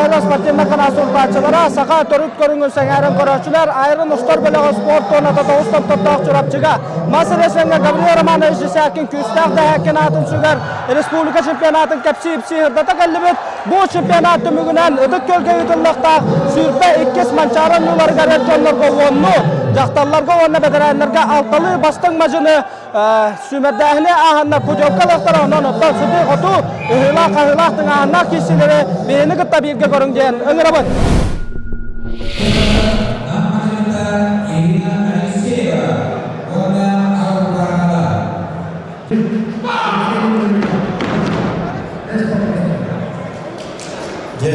Саха спортивнай канал сурутааччылара, саха төрүт көрүҥүн сэҥээрэн көрөөччүлэр, Айрын устар бөлөҕө спорт туоната тоҕус томтордоох Чурапчыга мас рестлиҥҥэ Гаврил Романович Десяткин күүстээх дэһээккин аатын сүгэр республика чемпионатын кэпсии-ипсии сырдата кэллибит. Бу чемпионат түмүгүнэн Ытык Күөлгэ ыытыллыахтаах 22 Манчаары оонньууларыгар эр дьоннорго уонну, дьахталларга уонна бэтэрээннэргэ алталыы бастыҥ мадьыны сүүмэрдээһини ааһаннар путевка ылыахтара, онон оттон сытыы-хотуу, ыһыылаах-хаһыылаах тыҥааһыннаах киирсиилэри биһини кытта бииргэ көрүҥ диэн ыҥырабыт. Ирина Алексеева уонна Алларала. Дьэ,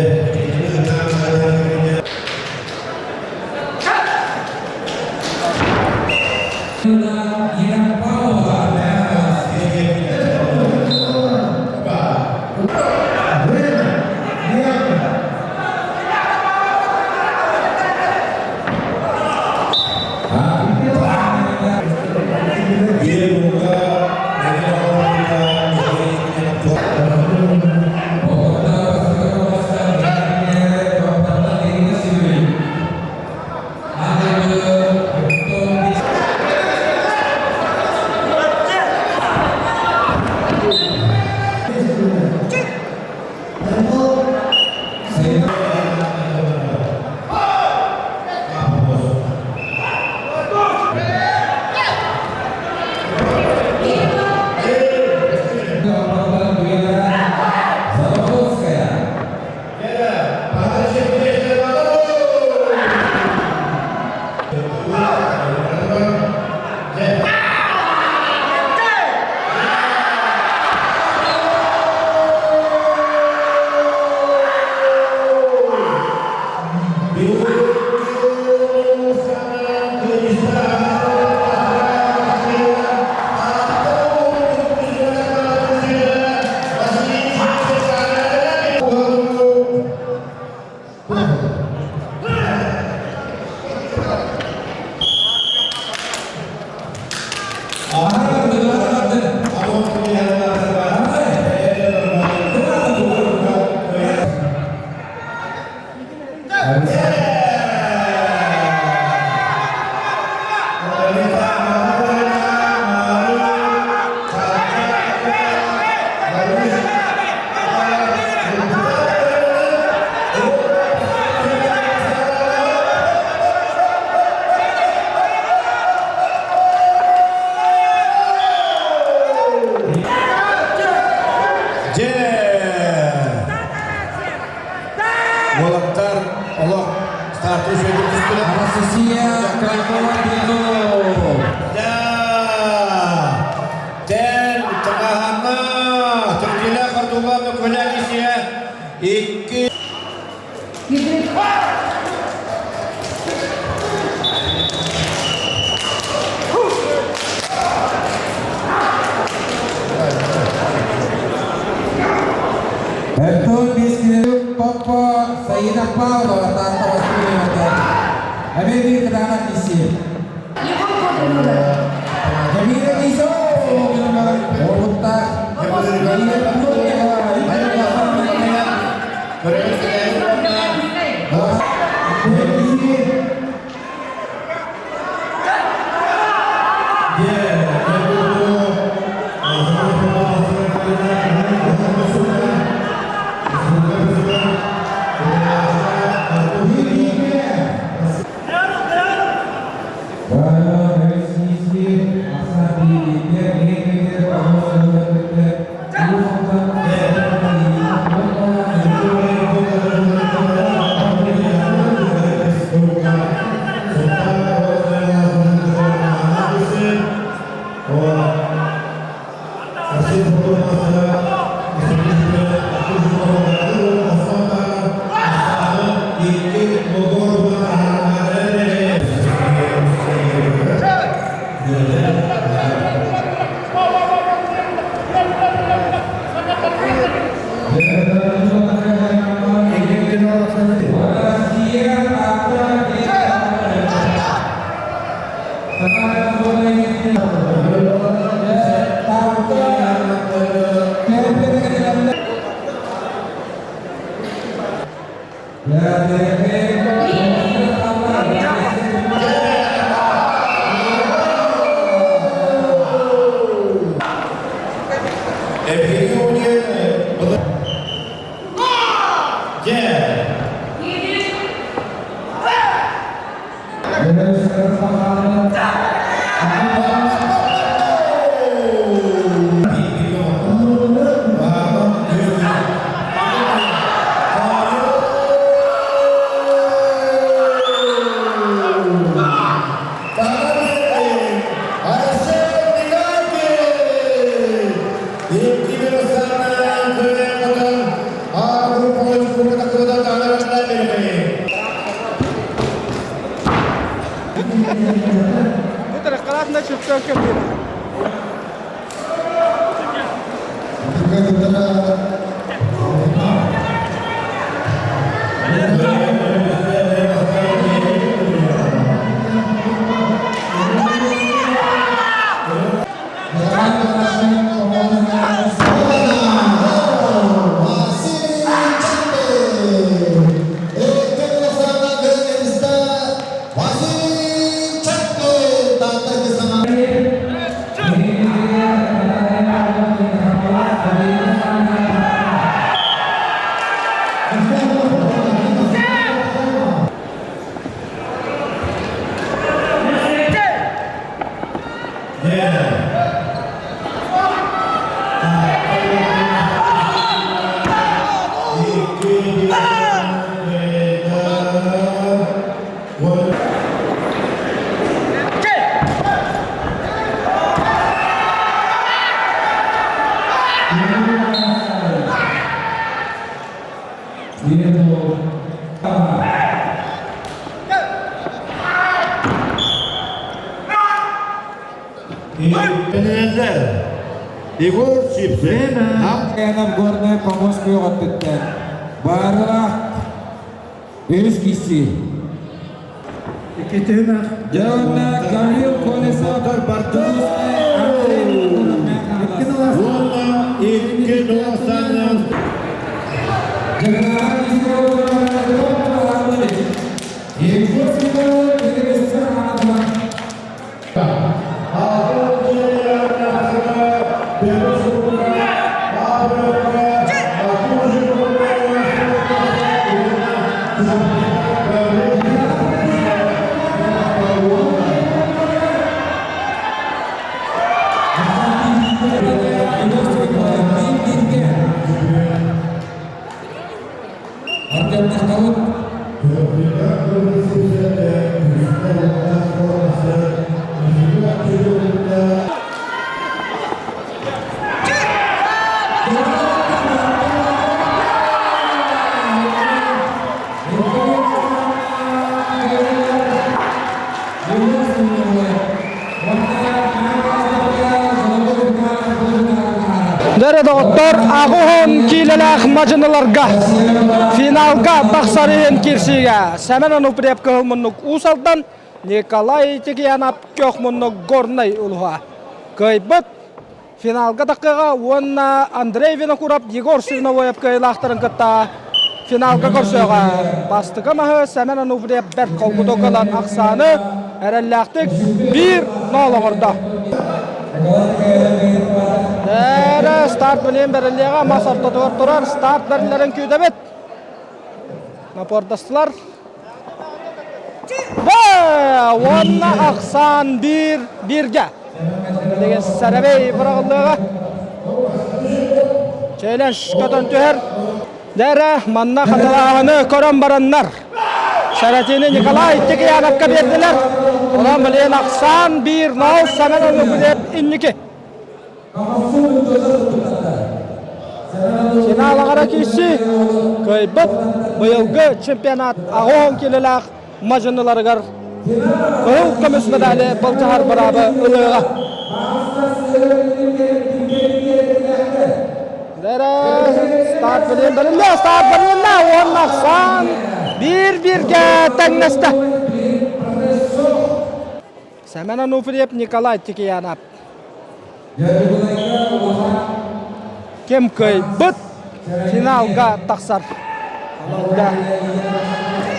Ирина Павлова. Дьэ, уолаттар олох стартыы үчүгэйдик түстүлэр. Анастасия Крайкова Петухова. Да, тэн тыҥаһанна, түргүлэ хортуга мөкүлэ кисиэ икки Артур Бескинев Поппо Саида Павлова Таатта Васильевата Эмиэ биир кытаанах киси. Jamila Кисо Уолуттаах Мария Плотникова Бу тарахкалаах да чөптөөх кэлбит. Егор Сипсен, Нам горная помощь өттүттэн баарылаах үс киси. Дьонна Гаврил Колесов, Андрей Уонна икки Нуосанын Артем Махталып. Дөрө доҕоттор, аҕыһын киилэлээх мадьыныларга финалга тахсар иһин киирсиигэ Сэмэн Ануприев кыһыл муннук Уус Алдан, Николай Тигиянов көх муннук Горнай улуһа. Кыайбыт финалга таххыаҕа уонна Андрей Винокуров Егор Свиновоев кыайыылаахтарын кытта финалга көрсүөҕэ. Бастакы маһы Сэмэн Ануфриев бэрт холкутук ылан ахсааны эрэллээхтик биир ноол оҥордо. Эрэ старт билиэн бэриллиэҕэ мас ортотугар турар старт бэриллэрин күүтэбит. Напордастылар. Уонна ахсаан биир бииргэ. Билигин Сэрэбэй быраҕыллыаҕа. Челлендж көтөн түһэр. Дэрэ манна хатылааһыны көрөн бараннар. Сэрэтиини Николай Тикияновка биэрдилэр. Онон билигин ахсаан биир нол Сэмэн Онугулет инники. Финал аҕара киирсии кыайбыт быйылгы чемпионат аҕыс килэлээх мадьыныларыгар кыһыл көмүс медали былдьаһар быраабы ылыаҕа. Дэрэ старт билин бэриллэ, старт бэрилиннэ уонна ахсаан биир-бииргэ тэҥнэстэ. Сэмэн Ануфриев, Николай Тикиянов. Ким кыайбыт финалга тахсар.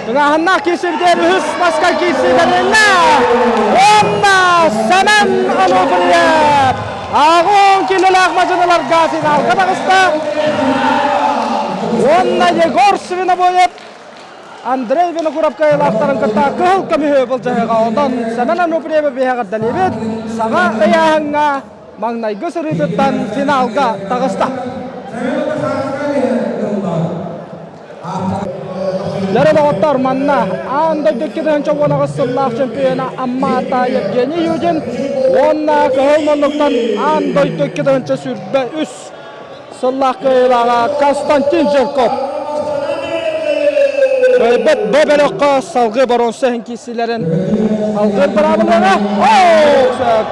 Тыҥааһыннаах киирсибитигэр үһүс маска киирсиилэринэ уонна Сэмэн Ануфриев ааҕын килэлээх мадьыныларга финалга таҕыста. Уонна Егор Свинобоев Андрей Винокуров кыайыылаахтарын кытта кыһыл көмүһү былдьаһыаҕа. Онон Сэмэн Ануфриевы биһиэҕэрдэлиибит. Саҥа ыйааһыҥҥа маҥнайгы сырыытыттан финалга таҕыста. Дьэ доҕоттор, манна аан дойду 2018 сыллаах чемпиона Амма Евгений Юдин уонна Кыһыл муннуктан аан дойду 2023 сыллаах кыайыылааҕа Константин Жирков. Кыайбыт бу бөлөххө салгыы боруонса иһин киирсиилэрин алгыыр быраабылыаҕа.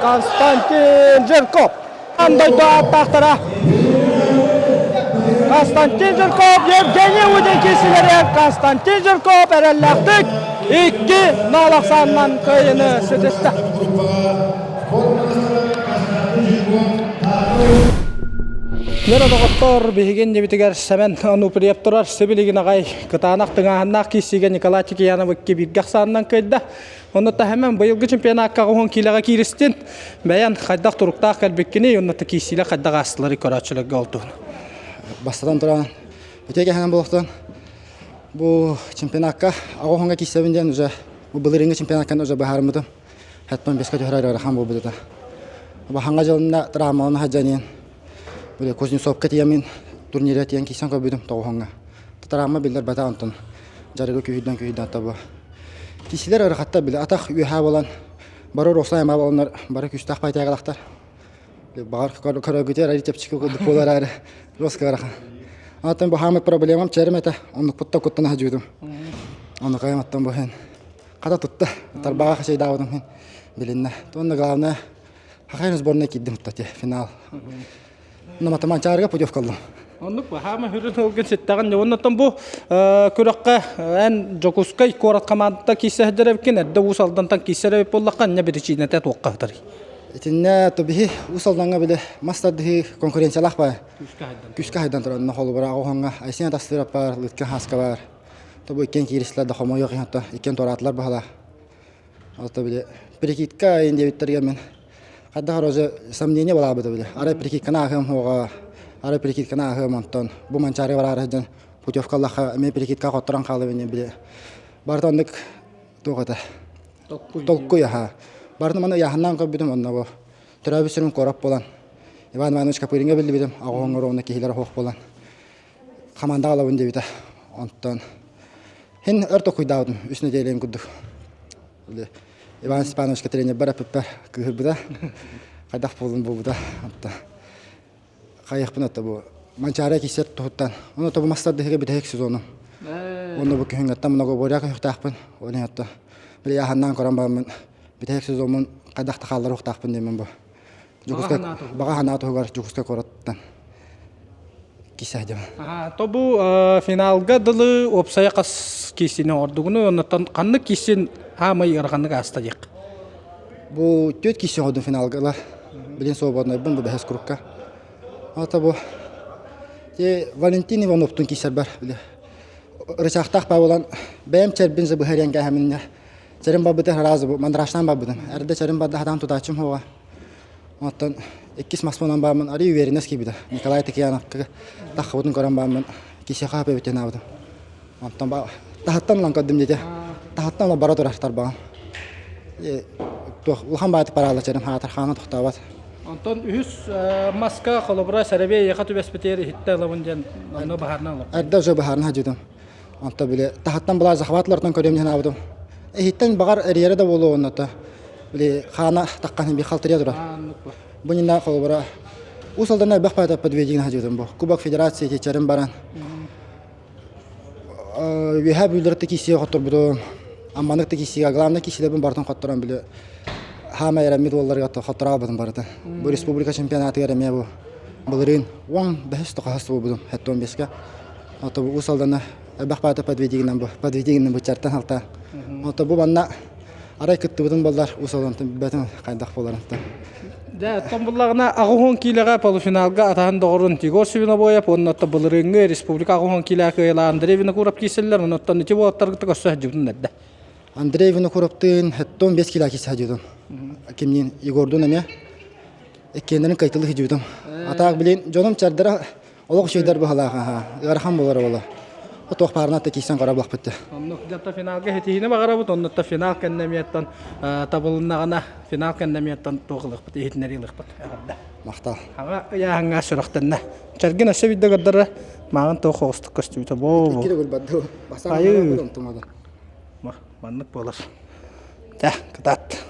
Константин Жирков! Аан дойду ааттаахтара Константин Жирков, Евгений Удин киирсиилэрэ Константин Жирков эрэллээхтик 2-0 ахсаанынан кыайыыны ситистэ. Лера доҕоттор, биһиги иннибитигэр Сэмэн Ануприев турар сибилигин аҕай кытаанах тыҥааһыннаах киирсиигэ Николай Тикиянов икки бииргэ ахсаанынан кыайда. Онно таһыман быйылгы чемпионакка уһун киилэҕэ кииристин. Бэйэн хайдах туруктаах кэлбиккиний, онно киирсиилэр хайдах аастыларый көрөөччүлэргэ ол туһунан. Бастатан туран, үтүө кэһэнэн буолуохтун. Бу чемпионакка аҕа киирсэбин диэн уже бу былырыыҥҥы чемпионакка уже быһаарыммытым. Хэттон бэскэ түһэрэр ыарахан буолбут этэ. Баһаҥҥа дьылына травмалана сылдьан били Кузнецовка тиийэммин турнирга тиийэн киирсэн көрбүтүм тоҕуһуҥҥа. Травма биллэр бата онтон дьарыгы күүһүрдэн күүһүрдэн тобу. Киисилэр ыарахаттар били атах үөһээ буолан бары Руслан аймаа буоланнар бары күүстээх пайтаагалахтар. Баҕар көрөгүтэр ари чэпчэки курдук буолар аары жестко ыарахан. Атын бу хаамыт проблемам чэрим этэ. Оннукпуттан куттана сылдьыбытым. Онно кайаматтан бу хата тутта тарбаҕа хачайдаабытым иһин билиннэ. Уонна главное хахайын сборная киирдим кстати финал. Но математикарга путевка ыллым. Оннук хаама хүрүн ылгын ситтэҕин оннотон бу күрэххэ эн Дьокуускай куорат командата киирсэһдэр эбиккин эрдэ Уус Алдантан киирсэр эбит буоллахха инньэ биричиинэтэ туохха сытарый? Итиннэ тобиһи Уус Алдаҥҥа били мас тардыһыы конкуренциялаах баар. Күүскэ хайдан туран холобура оҕоҥҥо Айсен Тастыров бар, Лыткин Хаска бар. Тобу иккиэн кииристилэр да хомойуох иһин ото иккиэн туораатылар баһала. Ото били прикидка иин диэбиттэргэ мин хайдах эрэ сомнение балаабыта били. Арай прикидканы ааһыам суоҕа, арай прикидканы ааһыам онтон бу Манчаарыга бараары сылдьан путевка ыллахха эмиэ прикидка хотторон хаалабын диэн били барыта оннук туох этэ толкуй аһа. Барытын маны ыйааһыннаан көрбүтүм онно бу төрөөбүт сирим куорат буолан Иван Иванович Копыринга биллибитим аҕа уонна киһилэр оһох буолан хамаандаҕа ылабын диэбитэ. Онтон хин өр толкуйдаабытым үс нэдиэлэм курдук. Иван Степановичка тренербэр эппиппэр кыыһырбыта. Хайдах буолун буолбута. Онтон хайыахпын это бу Манчаары киирсэр туһуттан. Ону тобу мастардыһыга бүтэһик сезону. Онно бу күһүҥҥэттэн многоборья көһүөхтаахпын. Ол иһин отто били аһаннаан көрөн бараммын бүтэһик сезоммун хайдах да хаалларыахтаахпын диэммин бу. Дьокуускай баҕа санаа туһугар Дьокуускай куораттан киирсээдим. То бу финалга дылы уопсайа хас киирсини оҥордугуну, оннуттан ханнык киирсин хаамай ыараханнык ааста диэх. Бу түөрт киирси оҥордум финалга ыла. Билин свободнайбын бу бэһис курукка. Ата бу Валентин Ивановтун киирсэрбэр били рычагтаах баа буолан бэйэм чэрбин забыһарыан кээһэминнэ чэрим барбыта сразу бу мандражтаан барбытым. Эрдэ чэрим барда хатаан тутааччым хуоҕа. Оттон иккис маспынан бааммын арый уверенность киирбитэ. Николай Токьяновка таххыбытын көрөн бааммын кисиэхэ эбитин аабытым. Онтон таһыттан ылан көрдүм диэтэ. Таһыттан ыла бара турар тарбаҕым. Туох улахан баайты параала чэрим хаатар хаана тохтообот. Онтон үһүс маска холобура сэрэбиэй эйиэхэ түбэспитигэр иһиттэ ылабын диэн онно баһаарна ылар. Эрдэ уже баһаарна хадьытым. Онто били таһыттан былаа захватлартан көрүөм диэн аабытым. Иһиттэн баҕар эрийэрэ да буолуо онното. Били хаана таххан би халтырыйа турар. Бу нина холобура Уус Алдана элбэх паата подведение хадьытым бу. Кубок Федерации течерин баран. Үөһээ Бүллэртэ киисигэ хотторбутум. Амманык да киисигэ, главное киисилэрбин барытын хотторон били хаама эрэммит уолларга хотторообутум барытын. Бу республика чемпионатыгар эмиэ бу былырыын уон бэһис тоқоһос буолбутум хэттон бэскэ. Ото бу Уус Алдана элбэх баата подведигинэн бу подведигинэн бычартан алта. Ото бу манна арай кыттыбытым боллар Уус Алдантан билбэтим хайдах буоларын. Дьэ, оттон буллаҕына аҕыс киилэҕэ полуфиналга атаһын доҕорун Егор Свинобоев уонна оттон былырыыҥҥы республика аҕыс киилэҕэ кыайыылаах Андрей Винокуров киирсэллэр, онон ити уолаттаргыта көрсө сылдьыбытын эрдэ. Андрей Винокуровтыын хэттон 5 киилэ киирсэ сылдьыбытым. Кимниин Егордуун эмиэ иккиэннэрин кайтылы сылдьыбытым. Атаак билин дьонум чардара Олох үчүгэйдэр быһалаах аха. Ыарахан буолар буола. Туох баарына да киирсэн көрө булахпыт. Оннук дьэ финалга хитиһини баҕарабыт, оннук финал кэннэ эмиэттэн табылыннаҕына финал кэннэ эмиэттэн туох ылыахпыт, иһитиннэрии ылыахпыт. Эҕэрдэ. Махтал. Аҕа ыйааһыҥҥа сүрэхтэннэ. Чэргин өссө биирдэ көрдөрө, мааҕын туох оҕустук көстүбүтэ боо. Икки төгүл барды. Айыы. Маннык буолар. Дьэ, кытаат.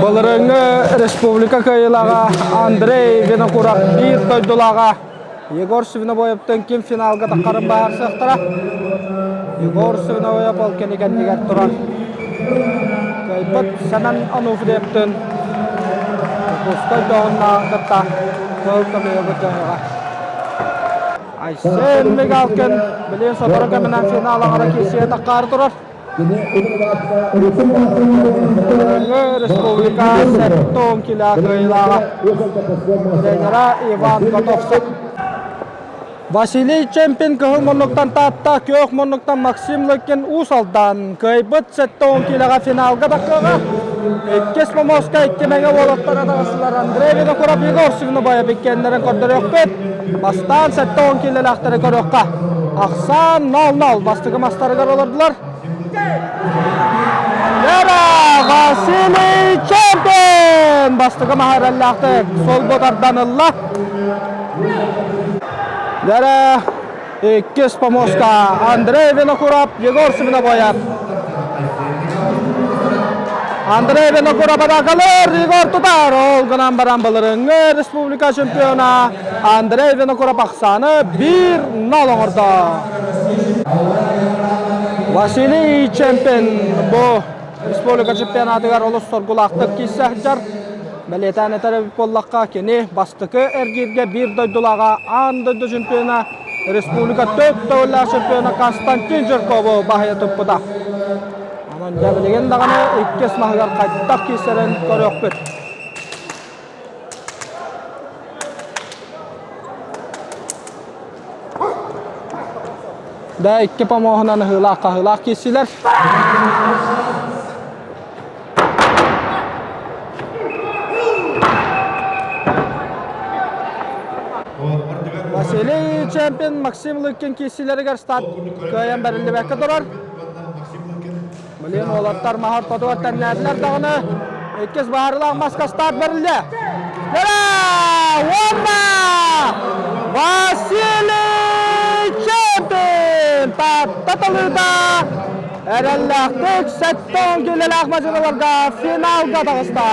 Былырыыҥҥы республика кыайыылааҕа Андрей Винокуров биир дойдулааҕа Егор Свинобоевтан ким финалга таххарын быһаарсыахтара. Егор Свинобоев ол кини кэннигэр турар. Кыайбыт Сэмэн Ануфриевтын Дьокуускай дьоһуннааҕын кытта кыһыл көмүһү былдьаһыаҕа. Айсен Мигалкин билигин сотору кэминэн финал аҥара киирсиэ таххаары турар. Бүгүҥҥү республика сэттэ килэ кыайыылааҕа тренера Иван Готовцев. Василий Чемпин кыһыл муннуктан Таатта, күөх муннуктан Максим Лыкин Уус Алдан кыайбыт 70 киилэҕэ финалга тахсыаҕа. Иккис помоска икки мэҥэ уолаттара таҕыстылар Андрей Винокуров, Егор Свинобоев иккиэннэрин көрдөрүөхпүт. Бастаан 70 киилэлээхтэри көрүөххэ. Ахсаан 0-0 бастакы мастарыгар олордулар. Лера Василий Чемпин бастакы маһы эрэллээхтик солбу тардан ылла. Дара иккис помоска Андрей Винокуров, Егор Свинобоев. Андрей Винокуров атакалар, Егор тутар. Ол гынан баран былырыҥҥы республика чемпиона Андрей Винокуров ахсааны 1-0 оҥордо. Василий Чемпин бу республика чемпионатыгар олус соргулаахтык киирсэ сылдьар. Бэлиэтээн этэр эбит буоллахха, кини бастакы эргииргэ биир дойдулааҕа аан дойду чемпиона, республика төрт төгүллээх чемпиона Константин Жиркову баһыйа туппута. Онон дьэ билигин даҕаны иккис маһыгар хайдах киирсэрин көрүөхпүт. Да икки помоһунан ыһыылаах-хаһыылаах киирсилэр. Василий Чемпин Максим Лыкин киирсиилэригэр старт кыайан бэриллибэккэ турар. Блин, уолаттар маһар хотугар тэннээтилэр даҕаны иккис баһарылаах маска старт бэриллэ. Уонна Василий Чемпин Таатта талыыта Эрэллээхтик 70 киилэлээх мадьыналарга финалга таҕыста.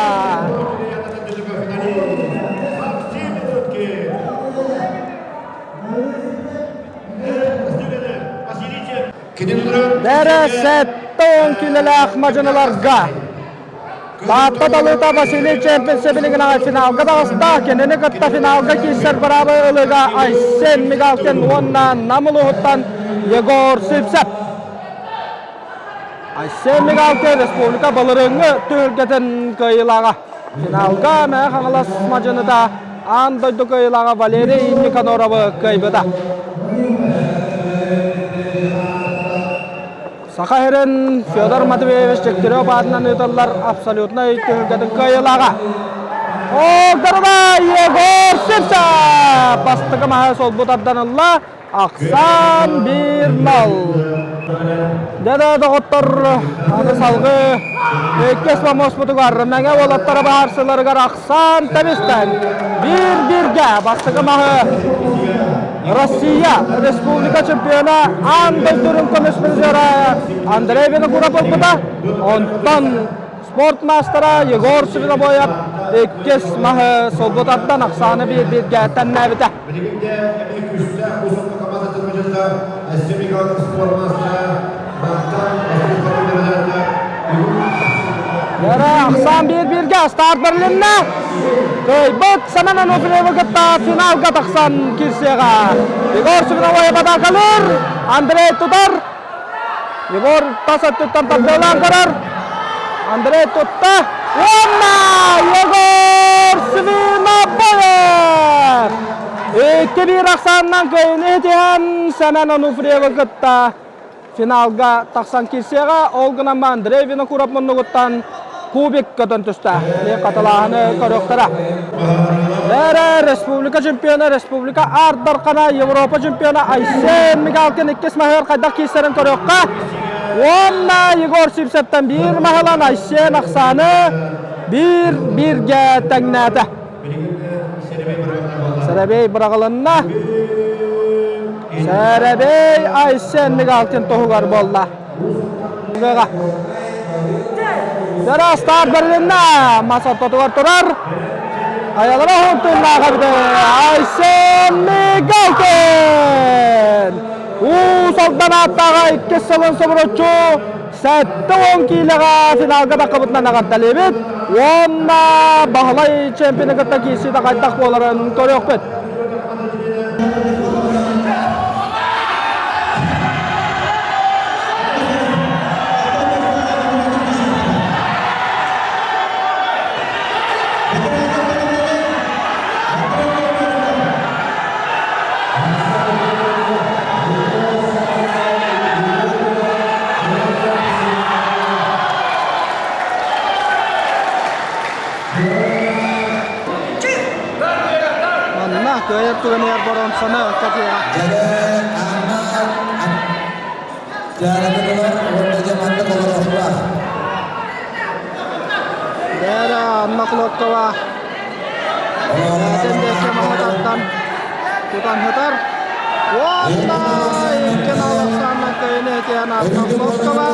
Бэрэ 70 киилэлээх мадьыналарга Таатта талыыта Василий Чемпин сэбилигин аҕай финалга таҕыста. Кинини кытта финалга киирсэр быраабы ылыыга Айсен Мигалкин уонна Нам улууһуттан Егор Сивцев. Айсен Мигалкин республика былырыыҥҥы түһүлгэтин кыайыылааҕа. Финалга Мэҥэ Хаҥалас мадьыныта аан дойду кыайыылааҕа Валерий Никаноровы кыайбыта. Саха сирин Федор Матвеевич Дегтярев аатынан ыытыллар абсолютнай түһүлгэтин кыайыылааҕа. Оогдарова Егор Сивцев бастакы маһы солбут арданылла. Ахсаан 1-0. Дьэ доҕоттор, аны салгыы иккис помоспутугар Мэҥэ уолаттара баһаарсыларыгар ахсаан тэбистэн биир-бииргэ бастакы маһы Россия Республика чемпиона аан дойдурун көмүс призера Андрей Винокуров ылбыта. Онтон спорт маастара Егор Свинобоев иккис маһы солбутаттан ахсааны биир-бииргэ тэннээбитэ. Билигин де эмиэ күүстээх куусапка командатын мадьынта Айсен Михайлов спорт маастара Бантан Яра ахсаан биир-бииргэ старт бэрилиннэ. Кыайбыт Семен Ануфриевы кытта финалга тахсан киирсиэҕэ. Егор Свиновой атаакалыыр, Андрей тутар. Егор тас өттүттэн тардыалаан көрөр. Андрей тутта. Уонна Егор Свинобоев! 2-1 ахсаанынан кыайыыны итиһэн Семен Ануфриевы кытта финалга тахсан киирсиэҕэ. Ол гынан Андрей Винокуров муннугуттан кубик көтөн түстэ. Хатылааһыны көрүөхтэрэ. Бэрэ республика чемпиона, республика Ардархана, Европа чемпиона Айсен Мигалкин иккис маһыгар хайдах киирсэрин көрүөххэ. Уонна Егор Сивцевтэн биир маһылан Айсен ахсааны биир бииргэ тэҥнээтэ. Сэрэбиэй быраҕылынна. Сэрэбиэй Айсен Мигалкин туһугар буолла. Дара старт бэрилиннэ. Мас ортотугар турар. Айалара уһун эбитэ. Айсен Мигалкин! Уус Алдан ааттааҕа иккис сылын субуруччу 70 киилэҕэ финалга таххыбытынан эҕэрдэлиибит уонна Баһылай чемпионы кытта киирсиитэ хайдах буоларын көрүөхпүт. Манна кыайар түгэнигэр боруонсаны кэтиэҕэ. Бээрэ Анна Хлопкова Бэйэтин диэки маһы тардан тутан сытар. Уонна иккин Александр кыайыны этиэн Артамовкова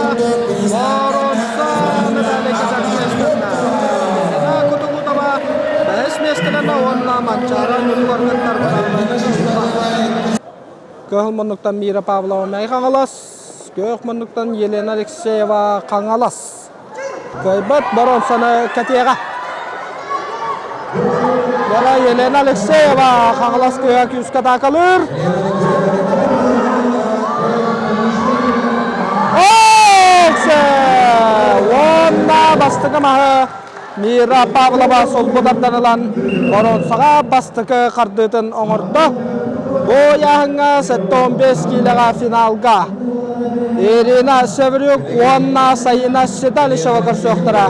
боруонса медали кэтэр миэстэннэ. Елена Кутугутова бэһис миэстэлэннэ уонна Манчаары ньутугар кыттар Кыһыл муннуктан Мира Павлова Мэҥэ Хаҥалас, күөх муннуктан Елена Алексеева Хаҥалас. Кыайбат боруонсаны кэтиэҕэ. Бара Елена Алексеева Хаҥалас кыыһа күүскэ атаакалыыр. Уонна бастакы маһы Мира Павлова солбу тардан ылан боруонсаҕа бастакы хардыытын оҥордо. Бу ыйааһыҥҥа 75 киилэҕэ финалга Ирина Севрюк уонна Саина Седалищева көрсүөхтэрэ.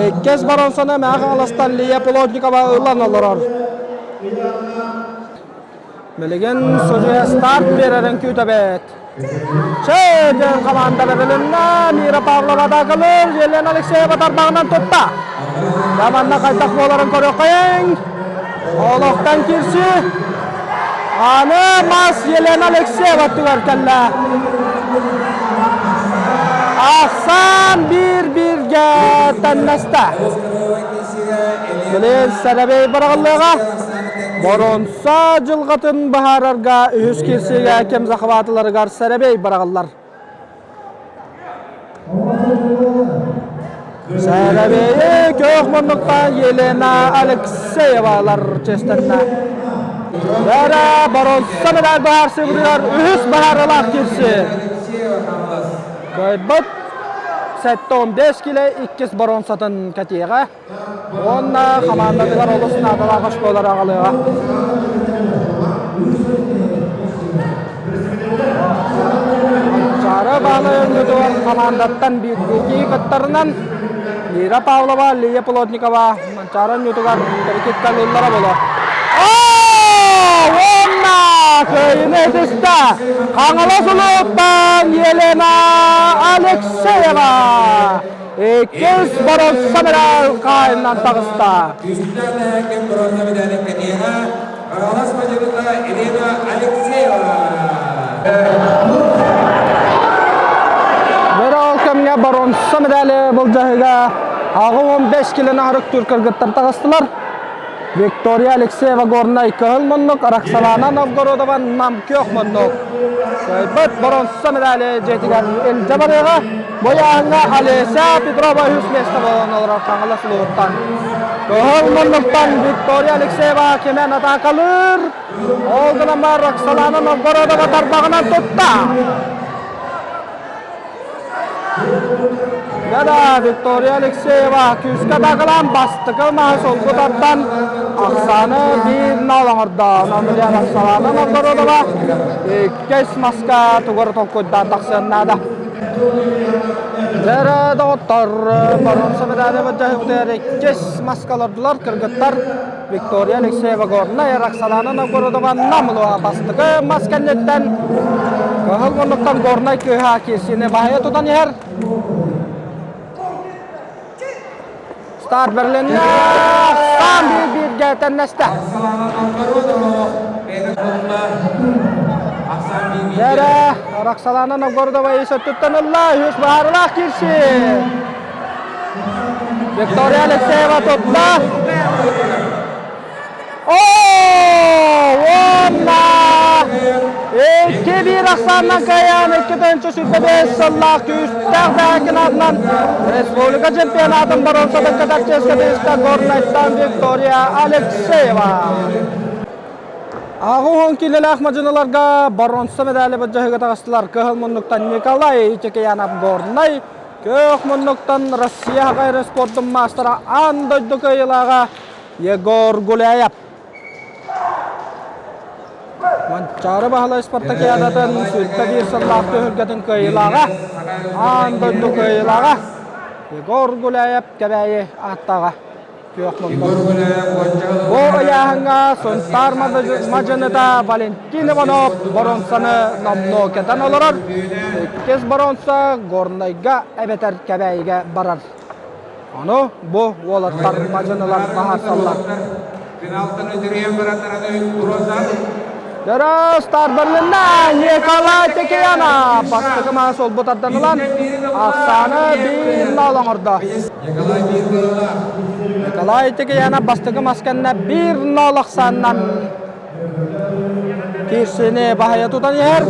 Иккис боруонсаны Мэҥэ Хаҥаластан Лия Плотникова ылан олорор. Билигин судьуйа старт биэрэрин күүтэбит. Чэ, хамаандара билиннэ. Мира Павлова атаакалыыр, Елена Алексеева тарбаҕынан тутта. Дьэ, манна хайдах буоларын көрүөххэйиҥ. Олохтон киирсии. Аны мас Елена Алексеева өттүгэр кэллэ. Ахсаан биир-бииргэ тэннэстэ. Билин сэрэбэй быраҕыллыаҕа. Боруонса дьылҕатын быһаарарга үһүс киирсиигэ кэм захватыларыгар сэрэбэй быраҕыллар. Сэрэбэйи көөх муннуктан Елена Алексеевалар честэннэ. Бэрэ боруонса медаль быһаарсыыбытыгар үһүс быһаарыылаах киирсии. Кыайбыт 75 килэ иккис боруонсатын кэтиэҕэ. Уонна хамаандатыгар олус наадалаах оскуолалары аҕалыаҕа. Чаара Баалай оонньуутугар хамаандаттан биирдии кыттарынан Лира Павлова, Лия Плотникова Манчаары оонньуутугар перекидкалыыллара буолуо. Уонна кыайыыны ытыста Хаҥалас улууттан Елена Алексеева! Иккис боруонса медаль хаайынан таҕыста. Күүстээх нэһээккин боруонса медалин кэтиэҕэ Хаҥалас мадьыныта Елена Алексеева. Бөрө ол кэмҥэ боруонса медали былдьаһыга 85 килоны аһарык кыргыттар таҕыстылар. Виктория Алексеева Горнай кыһыл муннук, Роксолана Новгородова Нам күөх муннук. Кыайбыт боруонса медали дьиэтигэр илдьэ барыаҕа. Бу ыйааһыҥҥа Олеся Петрова үһүс миэстэ буолан олорор Хаҥалас улууһуттан. Кыһыл муннуктан Виктория Алексеева кимэн атаакалыыр. Ол гынан баран Роксолана Новгородова тарбаҕынан тутта. Да, Виктория Алексеева күүскэ атаакалаан бастакы маһы солбу тардан ахсааны биир нал оҥордо. Онон Роксолана Новгородова иккис маска тугу толкуйдаан тахсыан наада. Дьэ, доҕоттор, боруонса медали былдьаһыыбытыгар иккис маска олордулар кыргыттар Виктория Алексеева Горнай, Роксолана Новгородова Намылова бастакы мас кэнниттэн кыһыл муннуктан Горнай кыыһа киирсиини баһыйа тутан иһэр. Старт бэрилиннэ. Саам биир-бииргэ тэннэстэ. Дьэрэ, Роксолана Новгородова ис өттүттэн ылла. Үһүс баһаарылаах киирсии. Виктория Алексеева тутта. Уонна 2-1 ахсаанынан кыайан 2-125 сыллаах күүстээх бэһэкин аатынан республика чемпионатын боруонсатын кытар чиэскэ тигистэ Горнайтан Виктория Алексеева. 80 киилэлээх мадьыныларга боруонса медали былдьаһыыга таҕыстылар. Кыһыл муннуктан Николай Текеянов Горнай, Күөх муннуктан Россия аҕай спордун маастара аан дойду кыайыылааҕа Егор Гуляев. Манчаары Баһылай спартакиадатын 101 сыллаах түһүлгэтин кыайыылааҕа, аан дойду кыайыылааҕа Егор Гуляев Кэбээйи ааттааҕа. Күөх муннук. Бу ыйааһыҥҥа Сунтаар мадьыныта Валентин Иванов боруонсаны номнуо кэтэн олорор. Иккис боруонса Горнайга эбэтэр Кэбээйигэ барар. Ону бу уолаттар мадьынылар баһарсаллар. Финалтан үтүрүйэн баран туруорсаат. Дөрөс Тарбарлынна Николай Текеяна бастакы маас олбут арданылан ахсааны биир нал оҥордо. Николай Текеяна бастакы мас кэннэ биир нол ахсаанынан киирсини баһыйа тутан иһэр.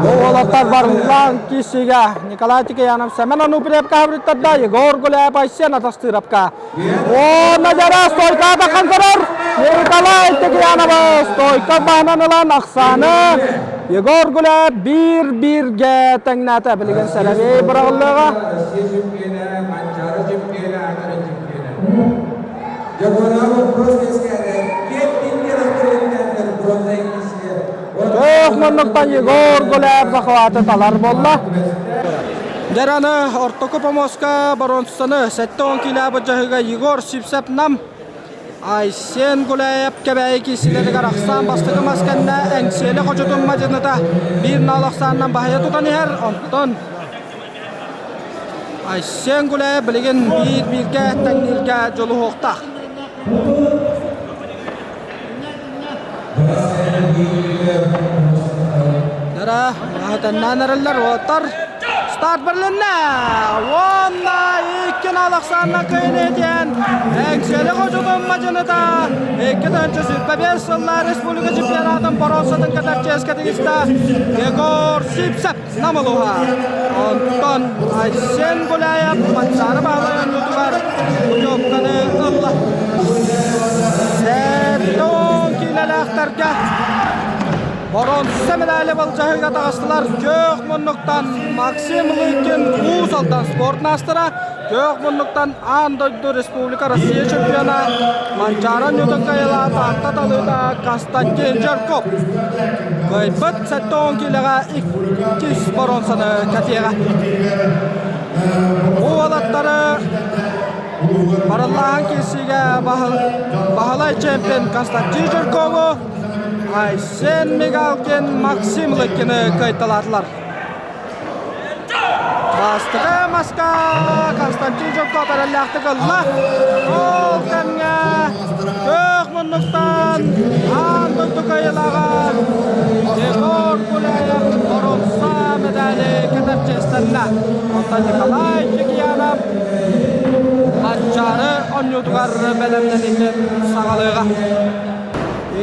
Уолаттар барыллаан киирсиигэ Николай Тикиянов Семен Ануприевка хабырыттарда Егор Гуляев Айсен Атастыровка. Уонна дьара стойка атахан көрөр Николай Тикиянов стойка баһынан ылан ахсааны Егор Гуляев биир-бииргэ тэҥнээтэ. Билигин сэрэбиэй быраҕыллыаҕа. Көөх муннуктан Егор Гуляев захваты талар буолла. Дьараны ортоку помоска боруонсаны 70 килэ быдьаһыга Егор Сипсеп Нам Айсен Гуляев Кэбээйи киирсилэригэр ахсаан бастакы мас кэннэ Эҥсиэли хочотун мадьыныта биир нал ахсаанынан баһыйа тутан иһэр. Онтон Айсен Гуляев билигин биир-бииргэ тэҥнииргэ дьулуһуохтаах. Дара аһатаннаан эрэллэр уоттар старт бэрилиннэ уонна икки нал ахсаанна кыайын Эҥсиэли хочотун мадьыныта 2025 сыллаа республика чемпионатын боруонсатын кытар чиэскэ тигистэ Егор Сипсеп Намылуха. Онтон Айсен Гуляев Манчаары Баһылайын тутугар путевканы ылла. Сэттон киилэлээхтэргэ боруонса медали былдьаһыыга таҕыстылар Күөх муннуктан Максим Лыкин Уус Алдан спорт маастара, Күөх муннуктан аан дойду Республика Россия чемпиона Манчаары Ньутун Кайла Таатта талыыта Константин Жирков. Кыайбыт 70 киилэҕэ иккис боруонсаны кэтиэҕэ. Бу уолаттары барыллааһын киирсиигэ Баһылай чемпион Константин Жиркову, Айсен Мигалкин Максим Лыкины кыайталаатылар. Бастакы маска Константин Жирков эрэллээхтик ылла. Ол кэмҥэ күөх муннуктан аан дойду кыайыылааҕа Егор Гуляев боруонса медали кэтэр чиэстэннэ. Онтон Николай Чекиянов Манчаары оонньуутугар бэлэмнэниитин саҕалыаҕа.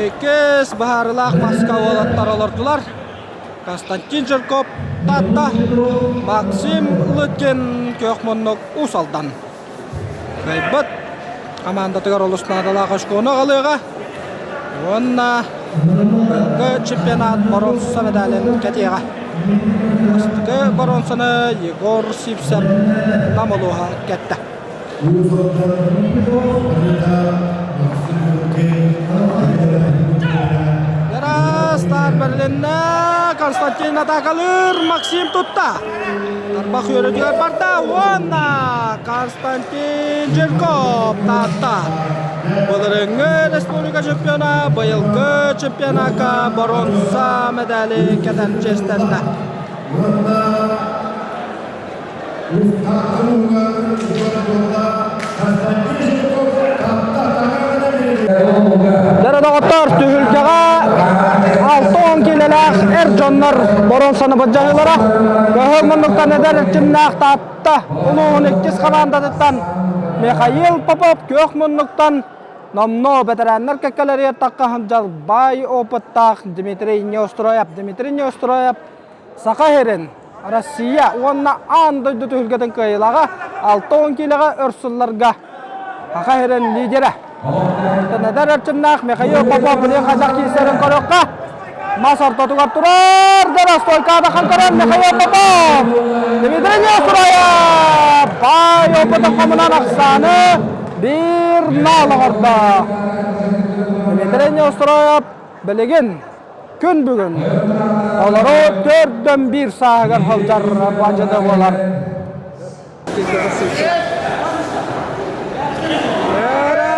Иккис быһаарыылаах маска уолаттар олордулар. Константин Жирков Таатта, Максим Лыткин Күөх муннук Уус Алдан. Кыайбыт хамаандатыгар олус наадалаах очкону аҕалыаҕа уонна быйылгы чемпионат боруонса медалын кэтиэҕэ. Бастакы боруонсаны Егор Сивцев Нам улууһа кэттэ. Стар бэрилиннэ Константин атаакалыыр Максим тутта. Тарбах үөрэтигэр барда уонна Константин Жирков таатта. Былырыҥҥы республика чемпиона быйылгы чемпионакка боруонса медали кэтэн чиэстэннэ. Дьэ доҕоттор, түһүлгэҕэ 60 киилэлээх эр дьоннор боруонсаны былдьаһыылара. Көһөр муннуктан эдэр эрчимнээх Таатта улууһун иккис хамаандатыттан Михаил Попов күөх муннуктан номнуо бэтэрээннэр кэккэлэригэр тахха сылдьар баай опыттаах Дмитрий Неустроев. Дмитрий Неустроев Саха сирин, Россия уонна аан дойду түһүлгэтин кыайыылааҕа 60 киилэҕэ өр сылларга Саха сирин лидерэ. Эдэр эрчимнээх Михаил Попов билигин хайдах киирсэрин көрүөххэ. Мас ортотугар турар дьоно стойкада хантарар Михаил Попов. Дмитрий Неустроев баай опытын хомунан ахсааны биир нал оҥордо. Дмитрий Неустроев билигин Күн бүгүн олору төрдөн биир сааһыгар сылдьар бадьыда буолар.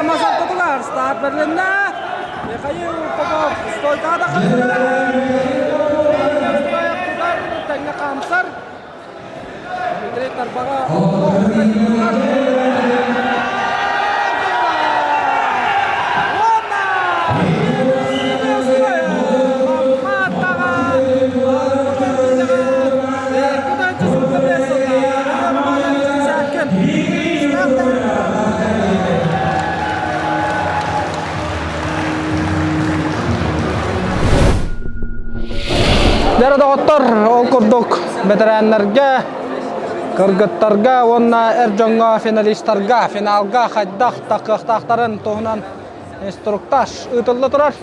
Масартатылар старт бэрилиннэ. Михаил Попов стойкада тэҥҥэ хаамсар. Били тарбаҕа Дьэ доҕоттор, ол курдук бэтэрээннэргэ, кыргыттарга уонна эр дьоҥҥо финалистарга финалга хайдах таххыахтаахтарын туһунан инструктаж ыытылла турар.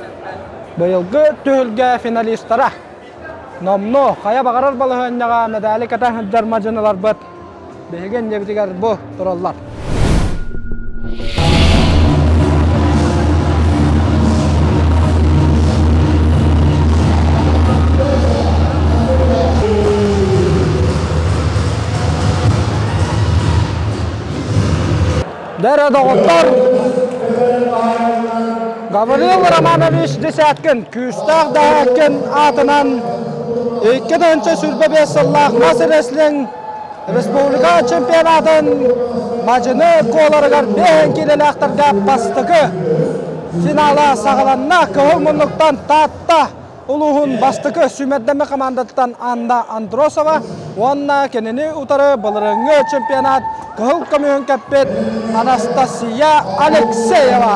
Быйылгы түһүлгэ финалистара номнуо хайа баҕарар балаһыанньаҕа мэдээли кэтэ сылдьар мадьыныларбыт биһиги иннибитигэр бу тураллар. Дэрэ доҕоттор, Гаврил Романович Десяткин күүстээх Даһааккин аатынан 2025 сыллаах мас рестлинг республика чемпионатын мадьыны куоларыгар биэһин киилэлээхтэргэ бастакы финала саҕаланна. Кыһыл муннуктан Таатта улууһун бастакы сүүмэрдэммит хамаандатыттан Анна Андросова уонна кинини утары былырыыҥҥы чемпионат кыһыл көмүһүн кэппит Анастасия Алексеева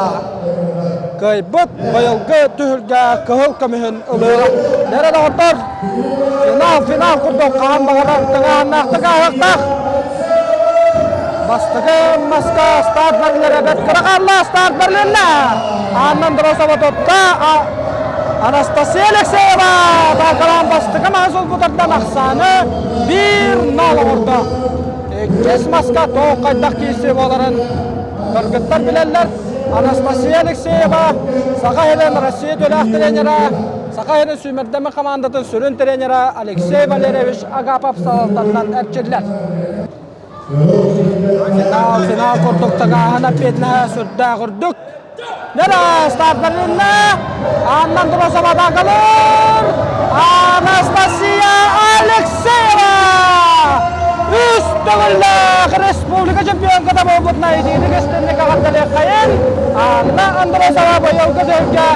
кыайбыт быйылгы түһүлгэ кыһыл көмүһүн ылыаҕа. Дэрэ доҕоттор, финал финал курдук хаһан баҕарар тыҥааһыннаахтык ааһыахтаах. Бастакы маска старт бэриллэр эбэт кыра хаалла старт бэрилиннэ. Анна Андросова тутта Анастасия Алексеева таакалаан бастакы мас улбутардан ахсааны 1-0 оҥордо. Иккис маска тоох хайдах киирсии буоларын кыргыттар билэллэр. Анастасия Алексеева Саха сирин Россия төлөөх тренера, Саха сирин сүүмэрдэммит хамаандатын сүрүн тренера Алексей Валерьевич Агапов салалтатынан эрчиллэр. Финал, финал курдук тыҥааһын эппиэтинэһэ сүрдээх үрдүк. Нера стартарынна Анна Андросова атаакалыыр. Анастасия Алексеева үс төгүллээх республика чемпионката буолбутуна итиитик истинник эҕэрдэлиэххэйин. Анна Андросова быйылгы сылга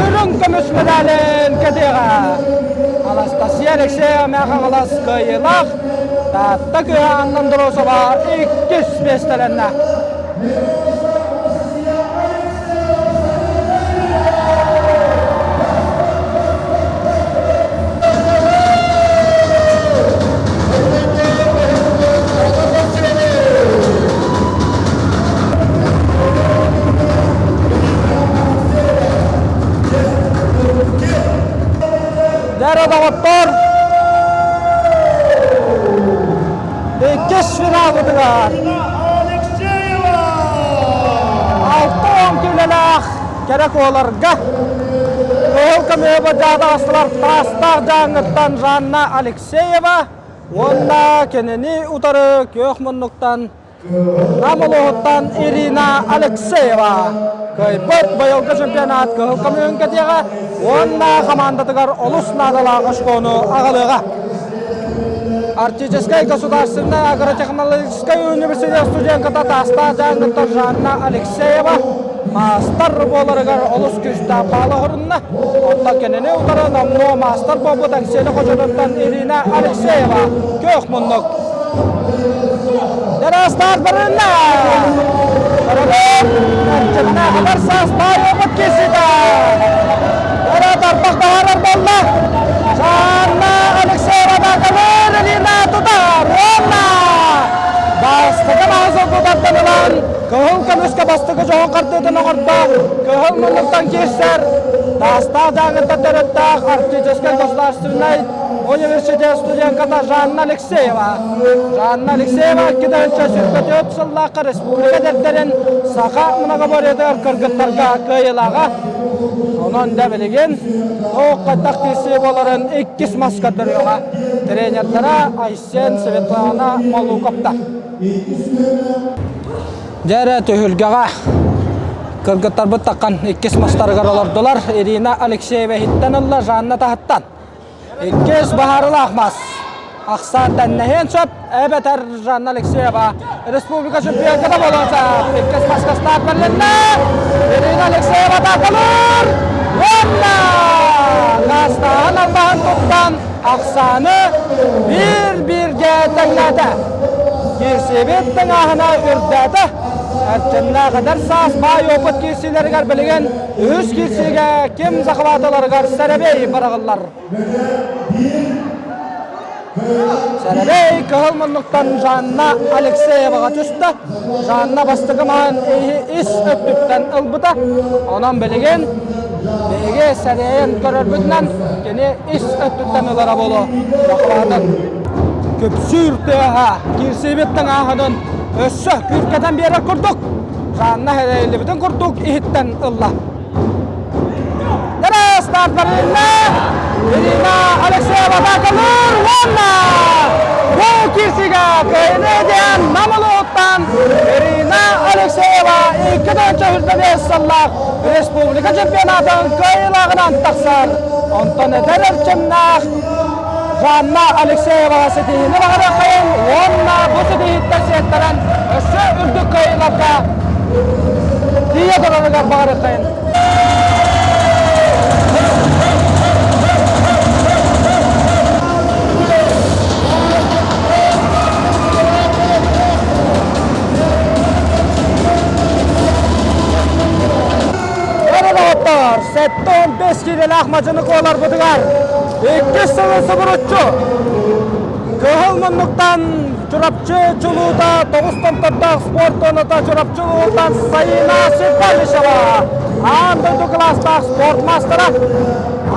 үрүҥ көмүс медалин кэтиэҕэ. Анастасия Алексеева Мэхаҥалас кыайыылаах Таатта кыыһа Анна Андросова иккис миэстэлэннэ. Дьэ, доҕоттор, иккис финалбытыгар 60 киилэлээх кэрэ куоларга Кыһыл көмүһү бадьаатаҕастылар Таастаах Дьааҥыттан Жанна Алексеева уонна кинини утары күөх муннуктан Нам улууһуттан Ирина Алексеева кыайбыт быйылгы чемпионат кыһыл көмүһүн кэтиэҕэ уонна хамаандатыгар олус наадалаах очкону аҕалыаҕа. Арктическай государственнай агротехнологическай университет студентката Таастаах Дьааҥыттан Жанна Алексеева маастар буоларыгар олус күүстээх баал оһорунна. Оттон кинини утары номнуо маастар буолбут Аксения Хочотуттан Ирина Алексеева күөх муннук. Дәрәстар барынна! Барабын! Эрчимнэ хабар саас баай опыт кисита! Дәрә тарпақ тахарар болла! Жанна Алексеева Бакалыр Ирина тутар! Уонна! Бастакы мағызыл тутардан ылан, кыһыл көмүскэ бастакы дьоһун хардыытын оҥордо, кыһыл муннуктан киирсэр, Таастаах Дьааҥыттан төрүттээх Арктическай государственнай университет студентката Жанна Алексеева. Жанна Алексеева 2024 сыллаахха республика эдэрдэрин саха многоборьетыгар кыргыттарга кыайыылааҕа. Онон да билигин туох хайдах киирсии буоларын иккис мас көрдөрүөҕэ. Тренердара Айсен Светлана Молуковтар. Дьэ эрэ түһүлгэҕэ кыргыттарбыт таххан иккис мастарыгар олордулар. Ирина Алексеева иһиттэн ылла, Жанна таһыттан. Иккис баһаарылаах мас. Ахсаан тэннэһиэн сөп, эбэтэр Жанна Алексеева республика чемпионката буолуон сөп. Иккис маска старт бэрилиннэ. Ирина Алексеева атаакалыыр. Уонна Хастааһын албаһын туттан ахсааны биир-бииргэ тэҥнээтэ. Киирсиибит тыҥааһына үрдээтэ. Эрчимнээх эдэр саас баай опыт киирсиилэригэр билигин үһүс киирсиигэ ким захватыларыгар сэрэбиэй быраҕыллар. Сэрэбэй кыһыл муннуктан Жанна Алексееваҕа түстэ. Жанна бастакы маһын ис өттүттэн ылбыта. Онон билигин биһиги сэрэйэн көрөрбүтүнэн кини ис өттүттэн ылара буолуо. Бахватын күпсүүр тыаһа киирсиибит тыҥааһынын өссө күүркэтэн биэрэр курдук Жанна сэрэйиллибитин курдук иһиттэн ылла. Старт барылынна! Ирина Алексеева атаакалыыр уонна бу киирсиигэ кыайыыны диэн Нам улууһуттан Ирина Алексеева 2025 сыллаах республика чемпионатын кыайыылааҕынан тахсар. Онтон эдэр эрчимнээх Жанна Алексееваҕа ситиһиини баҕарыаххайын уонна бу ситиһииттэн сиэттэрэн өссө үрдүк кыайыыларга тиийэ турарыгар баҕарыаххайын. Доҕоттор, 75 киилэлээх мадьыны куоларбытыгар иккис сылы субуруччу Кыһыл муннуктан Чурапчы чулуута тоҕус томтордоох спорт туоната Чурапчы улууһуттан Сайыына Светалишева аан дойду кылаастаах спорт маастара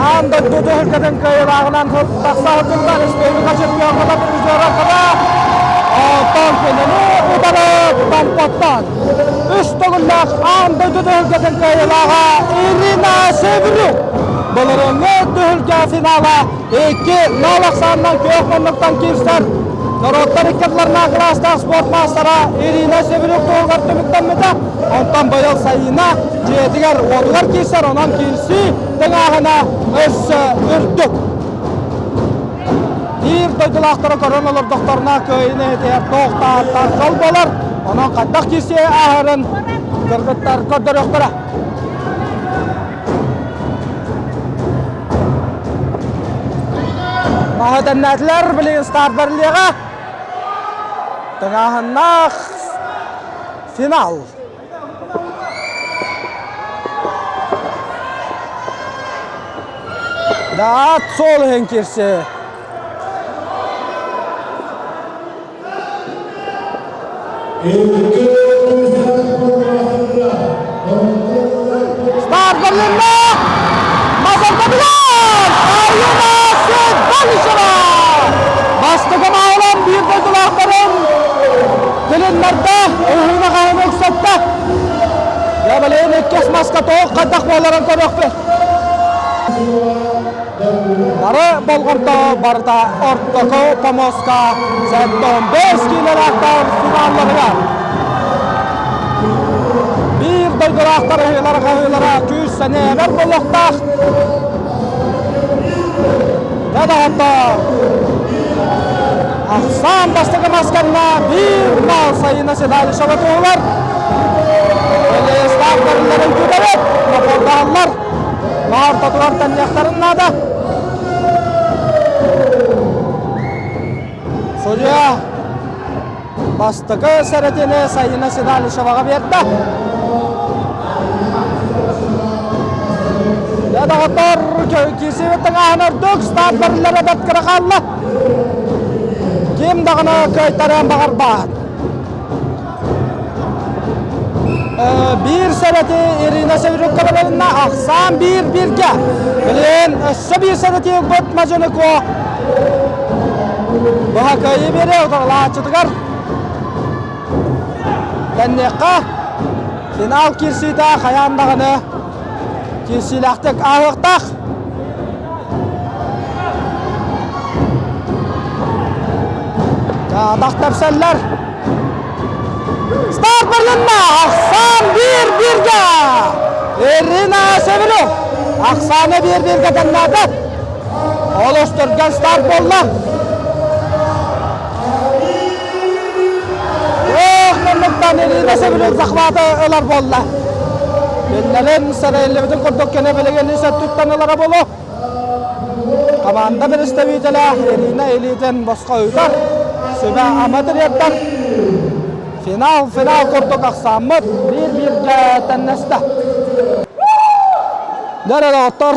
аан дойду түһүлгэтин кыайыылааҕынан тахса сылдьыбыта республика чемпионата призера Оттон кинини утары Томпоттон үс төгүллээх аан дойду түһүлгэтин кыайыылааҕа Ирина Севрюк былырыыҥҥы түһүлгэ финала 2-0 ахсаанынан күөх муннуктан киирсэр. Норуоттар икки кылаастаах спорт маастара Ирина Севрюк туһугар түмүктэммитэ. Онтон быйыл Сайыына дьиэтигэр уотугар киирсэр, онон киирсии тыҥааһына өссө үрдүк. Биир дойдулаахтара көрөн олордохторуна кыайыыны иһитиһэр туох тааттар дьол буолар. Онон хайдах киирсии ааһарын кыргыттар көрдөрүөхтэрэ. Маһы тэннээтилэр, билигин старт бэриллиэҕэ. Тыҥааһыннаах финал. Даат суол иһин киирси. Старт бэрилиннэ! Мазартабылар! Арина Седалищева! Бастакы маалан биир дойдулаахтарын тилиннэрдэ, уһуна хаһыны ыксатта. Дьэ, иккис маска тоох хайдах буоларын көрүөхпүт. Бары болҕомто барыта ортоку помоска 75 киилэлээхтэр финалларыгар. Биир дойдулаахтар ыһыылара хаһыылара күүс сэнэбэр буолуохтаах. Дьэ доҕоттоор, ахсаан бастакы масканна биир мал Сайына Седалищева туһулар. Элестаах барыларын күүтэбит, нохордоһоллор. Ортотугар таныахтарын наада. Судья бастакы сэрэтини Сайына Седалищеваҕа биэрдэ. Дьэ доҕоттор, киирсибит тыҥааһын ордук, старт барыллара бэрт кыра хаалла. Ким даҕаны кыайтарыан баҕарбат. Биир сэрэти Ирина Северюкка бэлэннэ, ахсаан биир бииргэ. Билигин өссө биир сэрэти ылбыт Мадьыныко быһа кыайыы биэриэ утарылааччытыгар. Тэнниэххэ финал киирсиитэ хайаан даҕаны киирсиилээхтик ааһыахтаах. Атах тэпсэллэр. Старт барылынна! Ахсаан биир-бииргэ! Ирина Северов Ахсааны биир-бииргэ тэҥнээтэ. Олус түргэн старт буолла. Севрюк захваты ылар буолла. Биллэрин сэрэйиллибитин курдук кини билигин үс өттүттэн ылара буолуо. Команда представителэ Ирина илиитин босхо ыытар. Сүбэ-ама тириэрдэр. Финал, финал курдук ахсааммыт биир-бииргэ тэннэстэ. Дьэ, доҕоттор,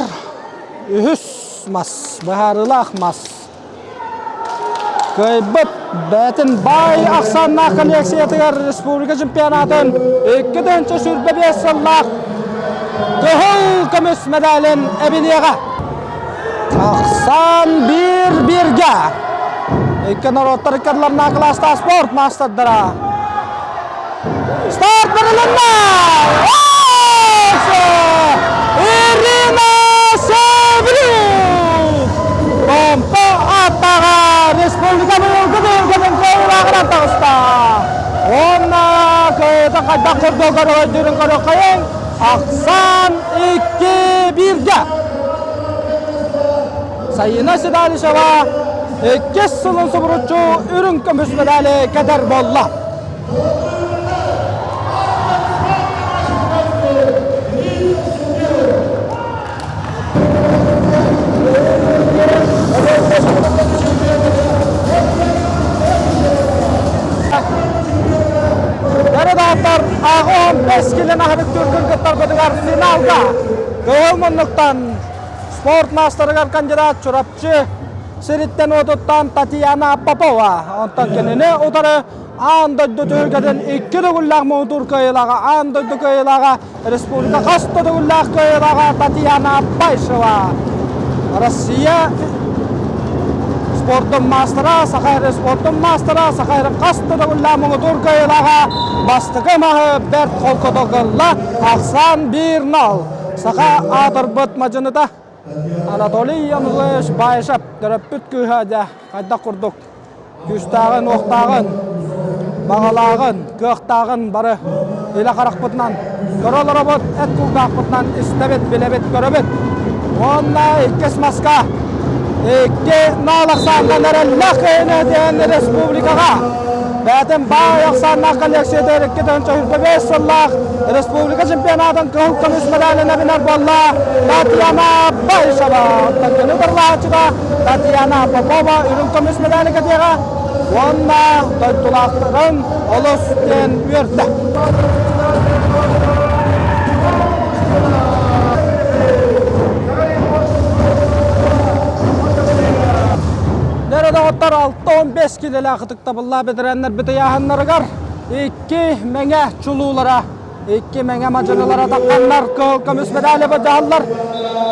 үһүс мас, быһаарыылаах мас. Кыайбыт бэйэтин баай ахсааннаах коллекциятыгар республика чемпионатын 2025 сыллаах кыһыл көмүс медалин эбиниэҕэ. Ахсаан биир бииргэ. Икки норуоттар иккардыларына кылаастаах спорт маастардара. Старт барылынна! Ирина Севрюк! Помпа аттаҕа республика быйылгы быйылгытын кыайыылааҕынан таҕыста. Уонна кыайыыта хайдах курдук өрөгөйдүүрүн көрүөххэйиҥ. Ахсаан 2-1-гэ. Сайына Седалищева иккис сылын субуруччу үрүҥ көмүс медали кэтэр буолла. Дьарыдааттар аҕа 15 килен аһарык түргүн кыттарбытыгар финалга кыһыл муннуктан спорт маастарыгар кандидат Чурапчы сириттэн уотуттан Татьяна Попова. Онтон кинини утары аан дойду түһүлгэтин икки төгүллээх муҥутуур кыайыылааҕа, аан дойду кыайыылааҕа, республика хас да төгүллээх кыайыылааҕа Татьяна Байшева. Россия спордун маастара, Саха сирин спордун маастара, Саха сирин хас да төгүллээх муҥутуур кыайыылааҕа бастакы маһы бэрт холкутук ылла, ахсаан 1-0. Саха аатырбыт мадьыныта Анатолий Анатольевич Баишев төрөппүт кыыһа дьэ хайдах курдук күүстээҕин, уохтааҕын, баҕалааҕын, кыахтааҕын бары илэ харахпытынан көрө олоробут, эт кулгаахпытынан истэбит, билэбит, көрөбүт. Уонна иккис маска икки наал ахсаанынан эрэллээх кыайыыны диэн республикаҕа бэйэтин баай ахсааннаах коллекциятыгар 2025 сыллаах республика чемпионатын кыһыл көмүс медалин эбинэр буолла Татьяна Байшева. Оттон кини утарылаһааччыта Татьяна Попова үрүҥ көмүс медали кэтиэҕэ уонна дойдулаахтарын олус диэн үөрдэ. Дьэ, доҕоттор, 6-15 килэлээх ытыктабыллаах бэтэрээннэрбит ыйааһыннарыгар икки мэҥэ чулуулара, икки мэҥэ мадьынылара тахханнар кыһыл көмүс медали бадьаһаллар.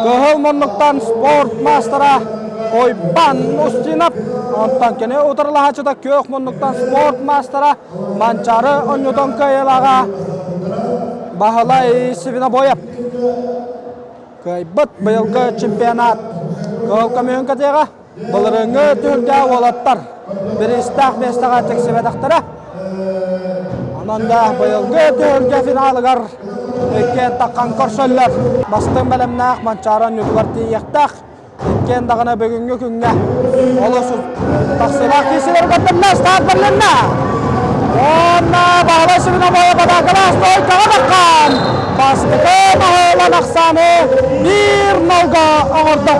Кыһыл муннуктан спорт маастара Ойбан Устинов, онтон кини утарылаһааччыта күөх муннуктан спорт маастара Манчаары Онньутун кыайыылааҕа Баһылай Свинобоев. Кыайбыт быйылгы чемпионат кыһыл көмүһүн кэтиэҕэ. Былырыыҥҥы түһүлгэ уолаттар бириистээх миэстэҕэ тиксибэтэхтэрэ. Онон да быйылгы түһүлгэ финалыгар иккиэн таххан көрсөллөр. Бастыҥ бэлэмнээх Манчаары оонньуутугар тиийиэхтээх. Иккиэн даҕаны бүгүҥҥү күҥҥэ олус тахсыылаах киирсилэр көрдөрнө, старт бэрилиннэ. Уонна Баһылай Сибиновой батаакалаах стойкаҕа таххан бастакы маһылан ахсааны 1-0-га оҥордо.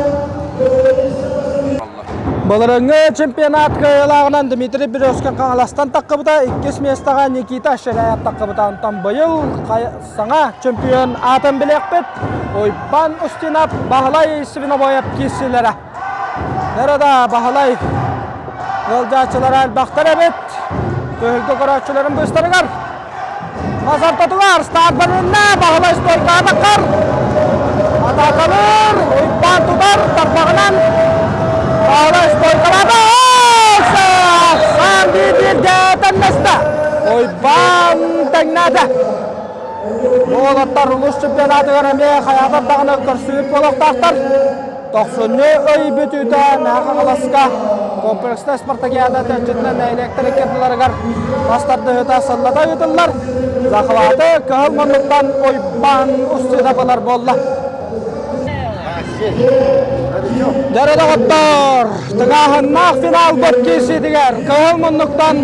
Былырыҥҥы чемпионат кыайыылааҕынан Дмитрий Березкин Хаҥаластан таххыбыта, иккис миэстэҕэ Никита Ширяев таххыбыта. Онтон быйыл саҥа чемпион аатын билиэхпит. Уйбан Устинов, Баһылай Свинобоев киирсиилэрэ. Эрэ да Баһылай ыалдьааччылара элбэхтэр эбит. Түһүлгэ көрөөччүлэрин быыстарыгар Мас ортотугар старт барынна, Баһылай стойкаҕа таххар. Атаакалыыр, Уйбаан тутар, тарбаҕынан Баһылай стойкалаата. Саан биир-бииргэ тэҥнэстэ. Уйбаан тэҥнээтэ. Уолаттар улуус чемпионатыгар эмиэ хайаатар даҕаны көрсүбүт буолуохтаахтар. Тохсунньу ый бүтүүтэ Мэҥэ Хаҥаласка комплекснай спартакиада чэрчитинэн нэһилиэктэр иккардыларыгар мас тардыһыыта сыллата ыытыллар. Захваты кыһыл муннуктан Уйбаан Устинов ылар буолла. Дьэ доҕоттор, тыҥааһыннаах финалбыт киирсиитигэр кыһыл муннуктан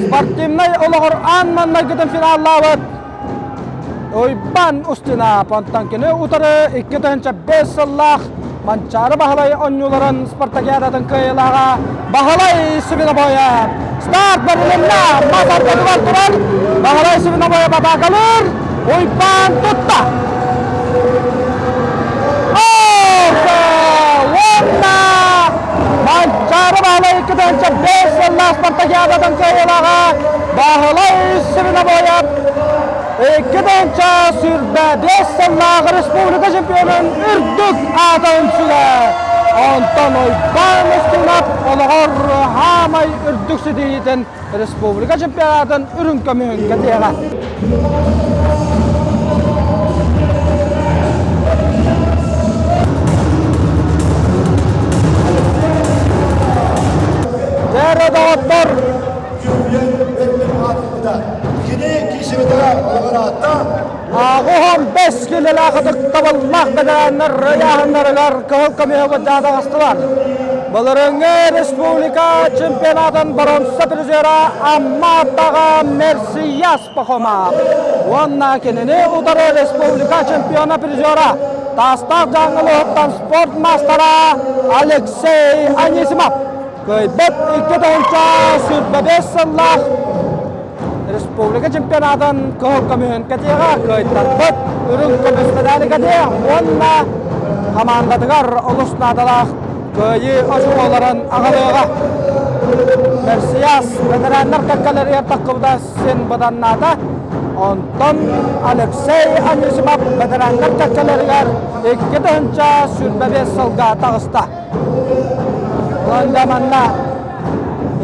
спортивнай олоҕор аан маҥнайгытын финаллаабыт Уйбаан Устинов, онтон кини утары 2005 сыллаах Манчаары Баһылай оонньууларын спартакиадатын кыайыылааҕа Баһылай Свинобоев. Старт бэрилиннэ, мас ортотугар турар Баһылай Свинобоев атаакалыыр, Уйбаан тутта. Уонна Манчаары Баһылай 2005 сыллаах спартакиадатын кыайыылааҕа Баһылай Свинобоев 2025 сыллаах республика чемпионун үрдүк аатын сүгэр. Онтон Уйбаан Устинов олоҕор хаамай үрдүк ситиһиитин республика чемпионатын үрүҥ көмүһүн кэтиэҕэ. Дьэ, доҕоттор, Кини киисибитэ олоҕураатта. Ааҕыһан бэс килэлээх ытыктабыллаах бэтэрээннэр ыйааһыннарыгар кыһыл көмүһү быдьаатаҕастылар. Былырыыҥҥы республика чемпионатын боруонса призера Амма аттаҕа Мерсияс Пахомов уонна кинини утары республика чемпиона призера Таастаах Дьааҥы улууһуттан спорт маастара Алексей Анисимов. Кыайбыт 2025 сыллаах республика чемпионатын кыһыл көмүһүн кэтиэҕэ кыайтарбыт үрүҥ көмүс медали кэтиэ уонна хамаандатыгар олус наадалаах кыайыы очукуоларын аҕалыаҕа. Мерсияс ветераннар кэккэлэригэр таххыбыта син быданнаата. Онтон Алексей Анисимов ветераннар кэккэлэригэр 2025 сылга таҕыста. Онон манна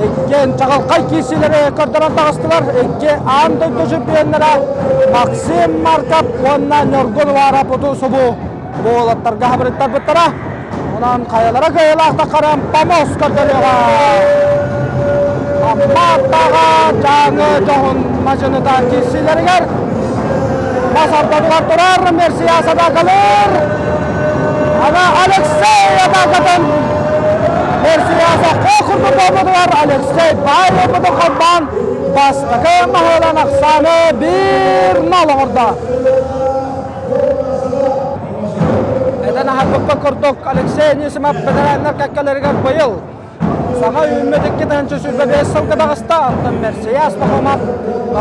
иккиэн чаҕылхай киирсиилэри көрдөрөн таҕыстылар. Икки аан дойду чемпионнара Максим Марков уонна Ньургун Уаров утуу-субуу бу уолаттарга хабырыттарбыттара. Онон хайалара кыайыылаах таххарын помост көрдөрүөҕэ. Амма Дьааҥы дьоһун мадьыныта киирсиилэригэр мас ортотугар турар Мерсия садакалыыр. Ана Алексей атаакатын Мерсияса курдук буолбутугар Алексей баай буолбутун холбоон бастакы маһыылан ахсааны 1-0 оҥордо. Этэн аһарбыппыт курдук Алексей Анисимов бэтэрээннэр кэккэлэригэр быйыл Саҥа үүммүт 2025 сылга таҕыста, оттон Мерсияс Пахомов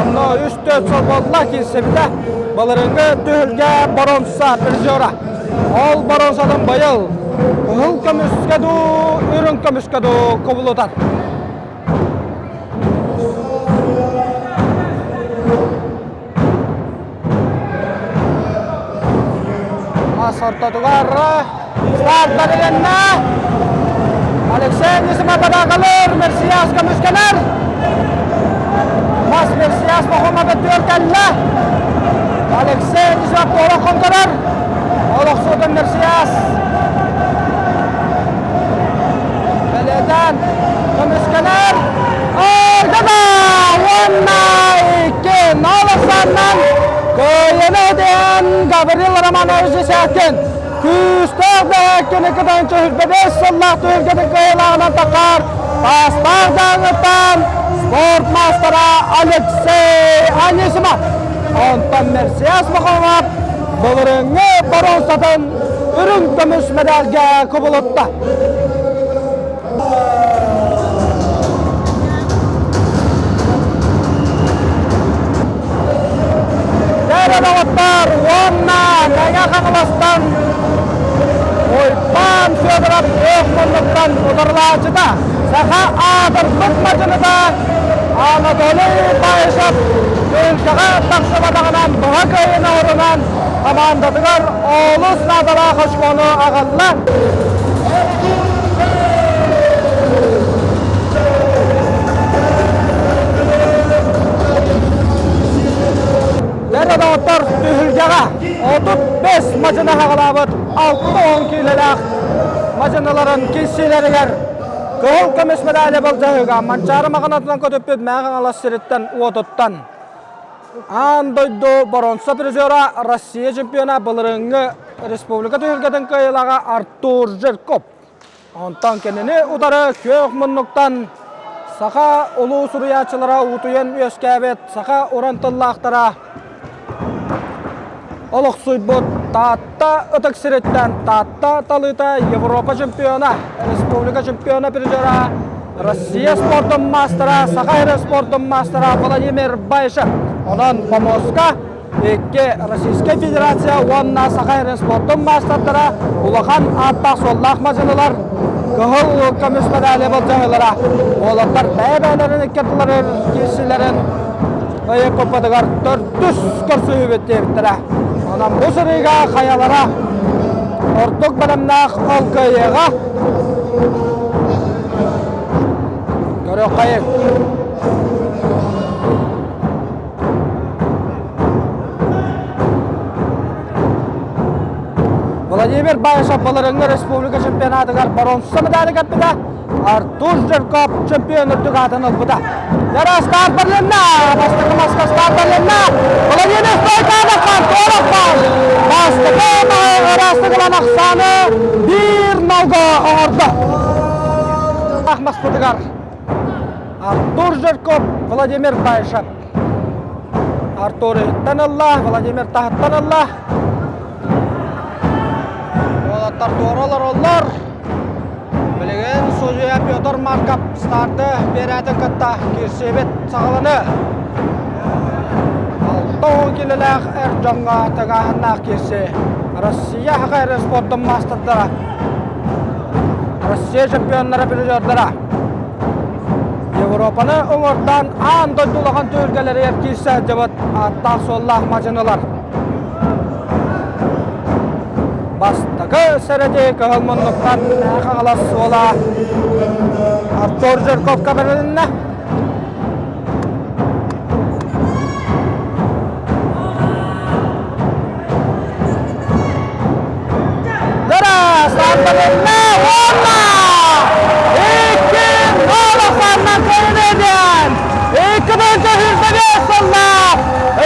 онно 3-4 сыл буолла киирсибитэ. Былырыыҥҥы түһүлгэ боруонса призера. Ол боруонсатын быйыл кыһыл көмүскэ дуу, үрүҥ көмүскэ дуу кубулутар. Мас ортотугар старт бэрилиннэ. Алексей Анисимов атаакалыыр, Мерсияс көмүскэнэр. Мас Мерсияс Пахомов өттүгэр кэллэ. Алексей Анисимов туора хонторор. Ол охсуутун Мерсияс бэлиэтээн көмүскэнэр. Ордена уонна икки нол ахсаанынан кыайыыны өтөйөн Гаврил Романович Десяткин күүстээх бэһээккини кытан 25 сыллаах түһүлгэтин кыайыылааҕынан таххар Таастаах Дьааҥыттан спорт маастара Алексей Анисимов. Онтон Мерсияс Махомов былырыыҥҥы боруонсатын үрүҥ көмүс мэдээлгэ кубулутта. Дьэ, доҕоттор, уонна Мэҥэ Хаҥаластан Уйбаан Федоров ох муннуктан утарылааччыта, саха аатырбыт мадьыныта Анатолий Баишев түһүлгэҕэ тахсыбатаҕынан быһа кыайыыны орунан хамаандатыгар олус наадалаах очкону аҕалла. Дьэ, доҕоттор, түһүлгэҕэ 35 мадьыны хаҕалаабыт 60 киилэлээх мадьыныларын киирсиилэригэр кыһыл көмүс медали былдьаһыыга Манчаары маҕанатынан көтүппүт Мэҥэ Хаҥалас сириттэн уотуттан. Аан дойду боруонса призера, Россия чемпиона, былырыыҥҥы республика түһүлгэтин кыайыылааҕа Артур Жирков. Онтон кинини утары күөх муннуктан саха улуу суруйааччылара уутуйан үөскээбит саха уран тыллаахтара олохсуйбут Таатта ытык сириттэн Таатта талыыта Европа чемпиона, республика чемпиона призера, Россия спордун маастара, Саха сирин спордун маастара Владимир Баишев. Онон помоска икки Российскай Федерация уонна Саха сирин спордун маастардара улахан ааттаах-суоллаах мадьынылар кыһыл көмүс медали былдьаһыылара. Уолаттар бэйэ-бэйэлэрин икки ардыларын киирсилэрин Ыйы куппатыгар төрдүс көрсүһүүбүт диэбиттэрэ. Онон бу сырыыга хайалара ордук бэлэмнээх ол кыайыаҕа. Көрүөххэйиҥ. Владимир Баишев былырыҥҥы республика чемпионатыгар боруонса медали кэппитэ. Артур Жирков чемпион үрдүк аатын ылбыта. Яра старт берлинна! Бастакы маска старт берлинна! Владимир Стойкадовхан, Торовхан! Бастакы ыраастыгынан ахсааны биир нолго оҥордо. Ахмаспытыгар Артур Жирков, Владимир Баишев. Артур иһиттэн ылла, Владимир таһыттан ылла. Уолаттар туора олороллор. Билигин судьуйа Петр Марков старты биэрээтин кытта киирсиибит саҕаланы. 60 килэлээх эр дьоҥҥо тыҥааһыннаах киирсии. Россия ХХР спордун маастардара, Россия чемпионнара, призердара. Европаны уҥуордаан аан дойду улахан түһүлгэлэригэр киирсэ сылдьыбыт ааттаах-суоллаах мадьынылар. Бастакы сэрэти кыһыл муннуктан Хаҥалас суола Артур Жирковка бэрилиннэ. Дара стартанынна уонна икки нолоханна көрүнэдиэн 2025 сыллаах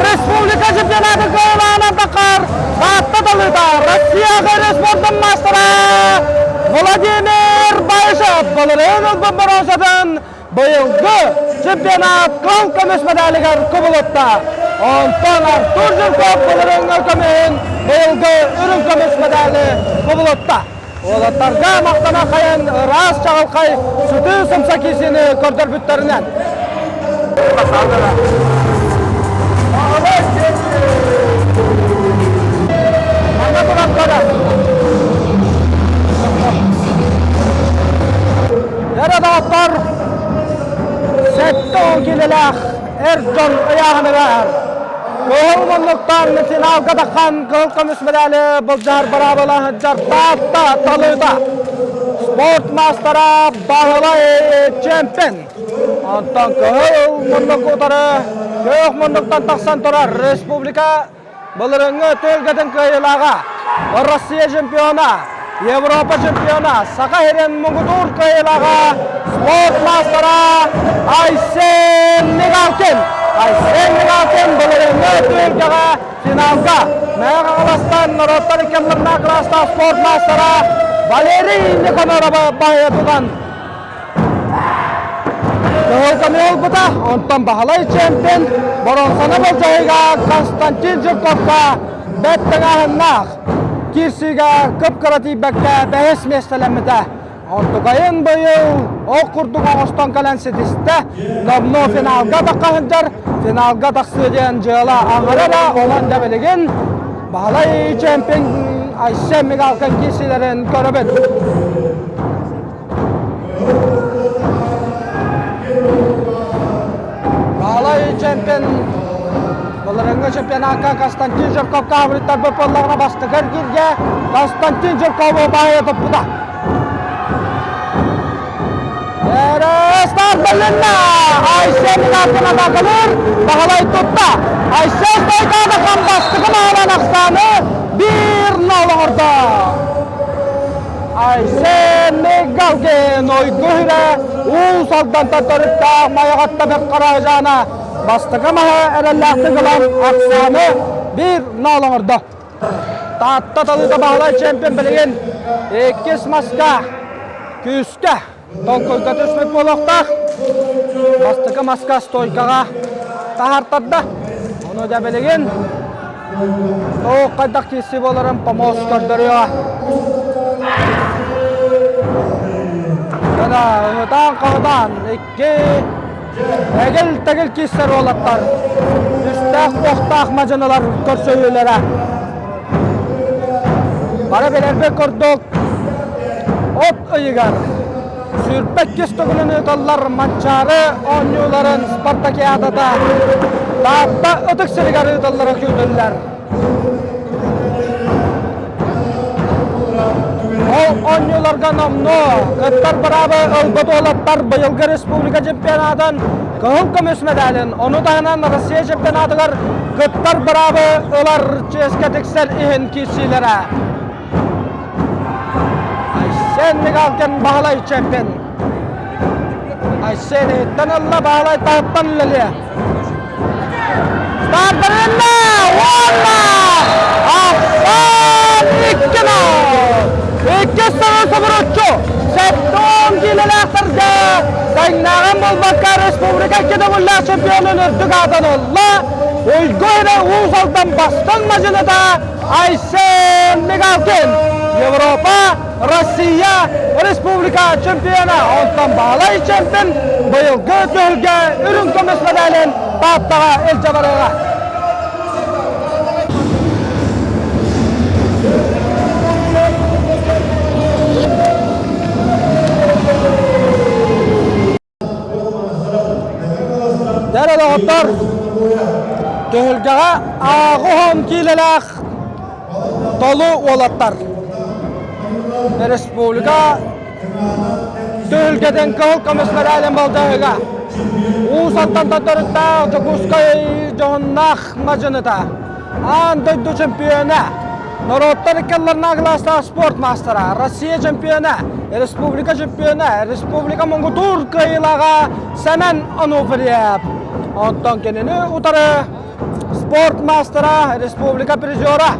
республика чемпионаты кыайылаана тахар Таатта талыыта Россияҕа спордун маастара Владимир Баишев былырыын ылбыт боруонсатын быйылгы чемпионат кыл көмүс медалигар кубулутта. Онтон Артур Жирков былырыыҥҥы көмүһүн быйылгы үрүҥ көмүс медали кубулутта. Уолаттарга махтана хайан ыраас чаҕылхай сытыы сымса киисини көрдөрбүттэринэн. Манна туран көрөр. Эрэ доҕоттор, 70 киилэлээх эр дьон ыйааһыныгар кыһыл муннуктан финалга таххан кыһыл көмүс медали былдьаһар быраабыла сылдьар Таатта талыыта спорт маастара Баһылай Чемпин. Онтон кыһыл муннук утары күөх муннуктан тахсан турар республика Былырыҥҥы түһүлгэтин кыайыылааҕа, Россия чемпиона, Европа чемпиона, Саха сирин муҥутуур кыайыылааҕа, спорт маастара Айсен Мигалкин. Айсен Мигалкин былырыҥҥы түһүлгэҕэ финалга Мэҥэ Хаҥаластан норуоттар иккиэннэринээх кылаастаах спорт маастара Валерий Никоноровы баһыйа тутан Кыһыл көмүс ылбыта, онтон Баһылай чемпион боруонсаны былдьаһыыга Константин Жирковка бэрт тыҥааһыннаах киирсиигэ кып-кыра тиийбэккэ бэһис миэстэлэммитэ. Онтукайын быйыл ох курдук оҥостон кэлэн ситистэ. Номнуо финалга тахха сылдьар, финалга тахсыа диэн дьыала аҥара да, онон да билигин Баһылай чемпион Айсен Мигалкин киирсиилэрин көрөбүт. Баһылай чемпион былырыҥҥы чемпионакка Константин Жирковка абырыттарбыт буоллаҕына бастакы эргииргэ Константин Жиркову баайа туппута. Старт бэлиннэ! Айсен Мигалкин атаакалыыр, Баһылай тутта. Айсен Стойкадов бастакы маһынан ахсааны 1-0 оҥордо. Айсен Мигалкин ойгу үһүрэ Уус Алдантан төрүттээх Майаҕатта Бэрт Хараажаана. Бастакы маһы эрэллээхтик ылан ахсааны биир нал оҥордо. Таатта талыыта Баһылай чемпион билигин иккис маска күүскэ толкуйга түспүт буолуохтаах. Бастакы маска стойкаҕа таһаартарда. Ону да билигин тоҕо хайдах киирсии буоларын помост көрдөрүөҕэ. Дада ыһытаан-хаһытаан икки эгил-тэгил киирсэр уолаттар үстээх-уохтаах мадьыналар көрсөһүүлэрэ. Бары билэрбит курдук от ыйыгар 22 төгүлүн ыытыллар Манчаары оонньууларын спартакиадата Таатта ытык сиригэр ыытыллара күүтүллэр. Ол оонньууларга номнуо кыттар быраабы ылбыт уолаттар быйылгы республика чемпионатын кыһыл көмүс медалын, ону таһынан Россия чемпионатыгар кыттар быраабы ылар чиэскэ тиксэр иһин киирсиилэрэ. Айсен Мигалкин Баһылай чемпион. Айсен иһиттэн ылла, Баһылай таһыттан үлэлиэ. Старт Уонна! Ахсан иккино! Иккис саҥа собуруччу! Сэттон киилэлээхтэргэ тэҥнээҕин булбакка республика икки төгүллээх чемпионун үрдүк аатын ылла. Уйгу эрэ Уус Алдан бастыҥ мадьыныта Айсен Мигалкин Европа, Россия, республика чемпиона, онтон Баалай чемпион быйылгы түһүлгэ үрүҥ көмүс медалин Тааттаҕа илдьэ барыаҕа. Дьэ доҕоттор, түһүлгэҕэ ааҕы-уһун киилэлээх толу уолаттар. Республика түһүлгэтин кыһыл көмүс медалин былдьаһыга. Уус Алтан төрүттээх Дьокуускай дьоһуннаах мадьыныта, аан дойду чемпиона, Норуоттар иккалларына кылаастаах спорт маастара, Россия чемпиона, республика чемпиона, республика муҥутуур кыайыылааҕа Сэмэн Онуфриев. Оттон кинини утары спорт маастара, республика призера,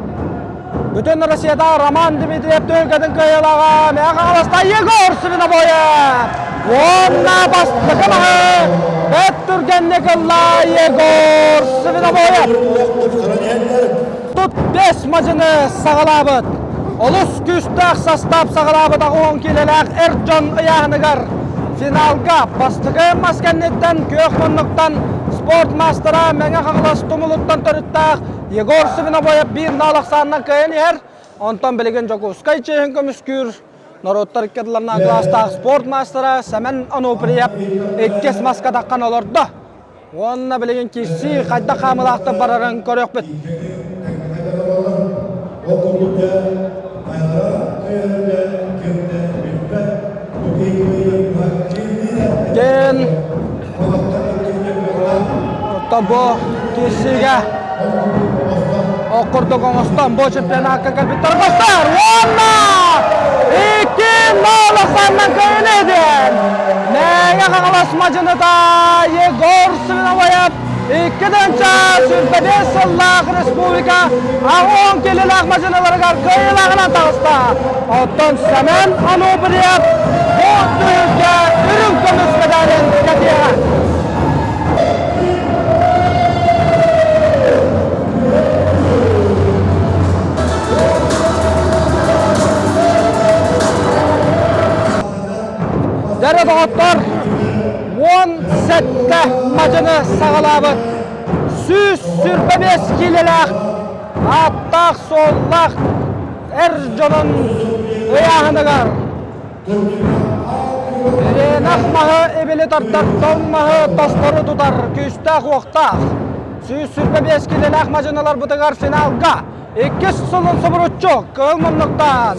бүтүн Россияда Роман Дмитриев түһүлгэтин кыайыылааҕа Мэҥэ Хаҥаласта Егор Свинобоев. Уонна бастакы маһы бэрт түргэнник ылла Егор Свинобоев. Тут бэс мадьыны саҕалаабыт. Олус күүстээх састаап саҕалаабыт 80 киилэлээх эр дьон ыйааһыныгар финалга бастакы мас кэнниттэн күөх муннуктан спорт маастара Мэҥэ Хаҥалас тумулуттан төрүттээх Егор Свинобоев биир нал ахсаанынан кыайан иһэр. Онтон билигин Дьокуускай чиэһин көмүскүүр норуоттар икки ардыларынан кылаастаах спорт маастара Сэмэн Онуфриев иккис маска таххан олордо. Уонна билигин киирсии хайдах хаамыылаахтык барарын көрүөхпүт. Диэн тобо киирсиигэ ох курдук оҥостон бу чемпионакка кэлбиттэр бастар уонна 2-0 ахсаанынан кыайыны диэн Мэҥэ Хаҥалас мадьыныта Егор Свиновоев 2 тыһыынча 25 сыллаах республика аҕыс киилэлээх мадьыналарыгар кыайыылааҕынан таҕыста. Оттон Сэмэн Анубриев бу түһүлгэ үрүҥ көмүс медалин кэтиэҕэ. Дьэ доҕоттор, 17 мадьыны саҕалаабыт 125 киилэлээх ааттаах-суоллаах эр дьонун ыйааһыныгар Иринах маһы ибили тардар, тоҥ маһы тостору тутар күүстээх-уохтаах 125 киилэлээх мадьыналарбытыгар финалга иккис сылын субуруччу кыһыл муннуктаан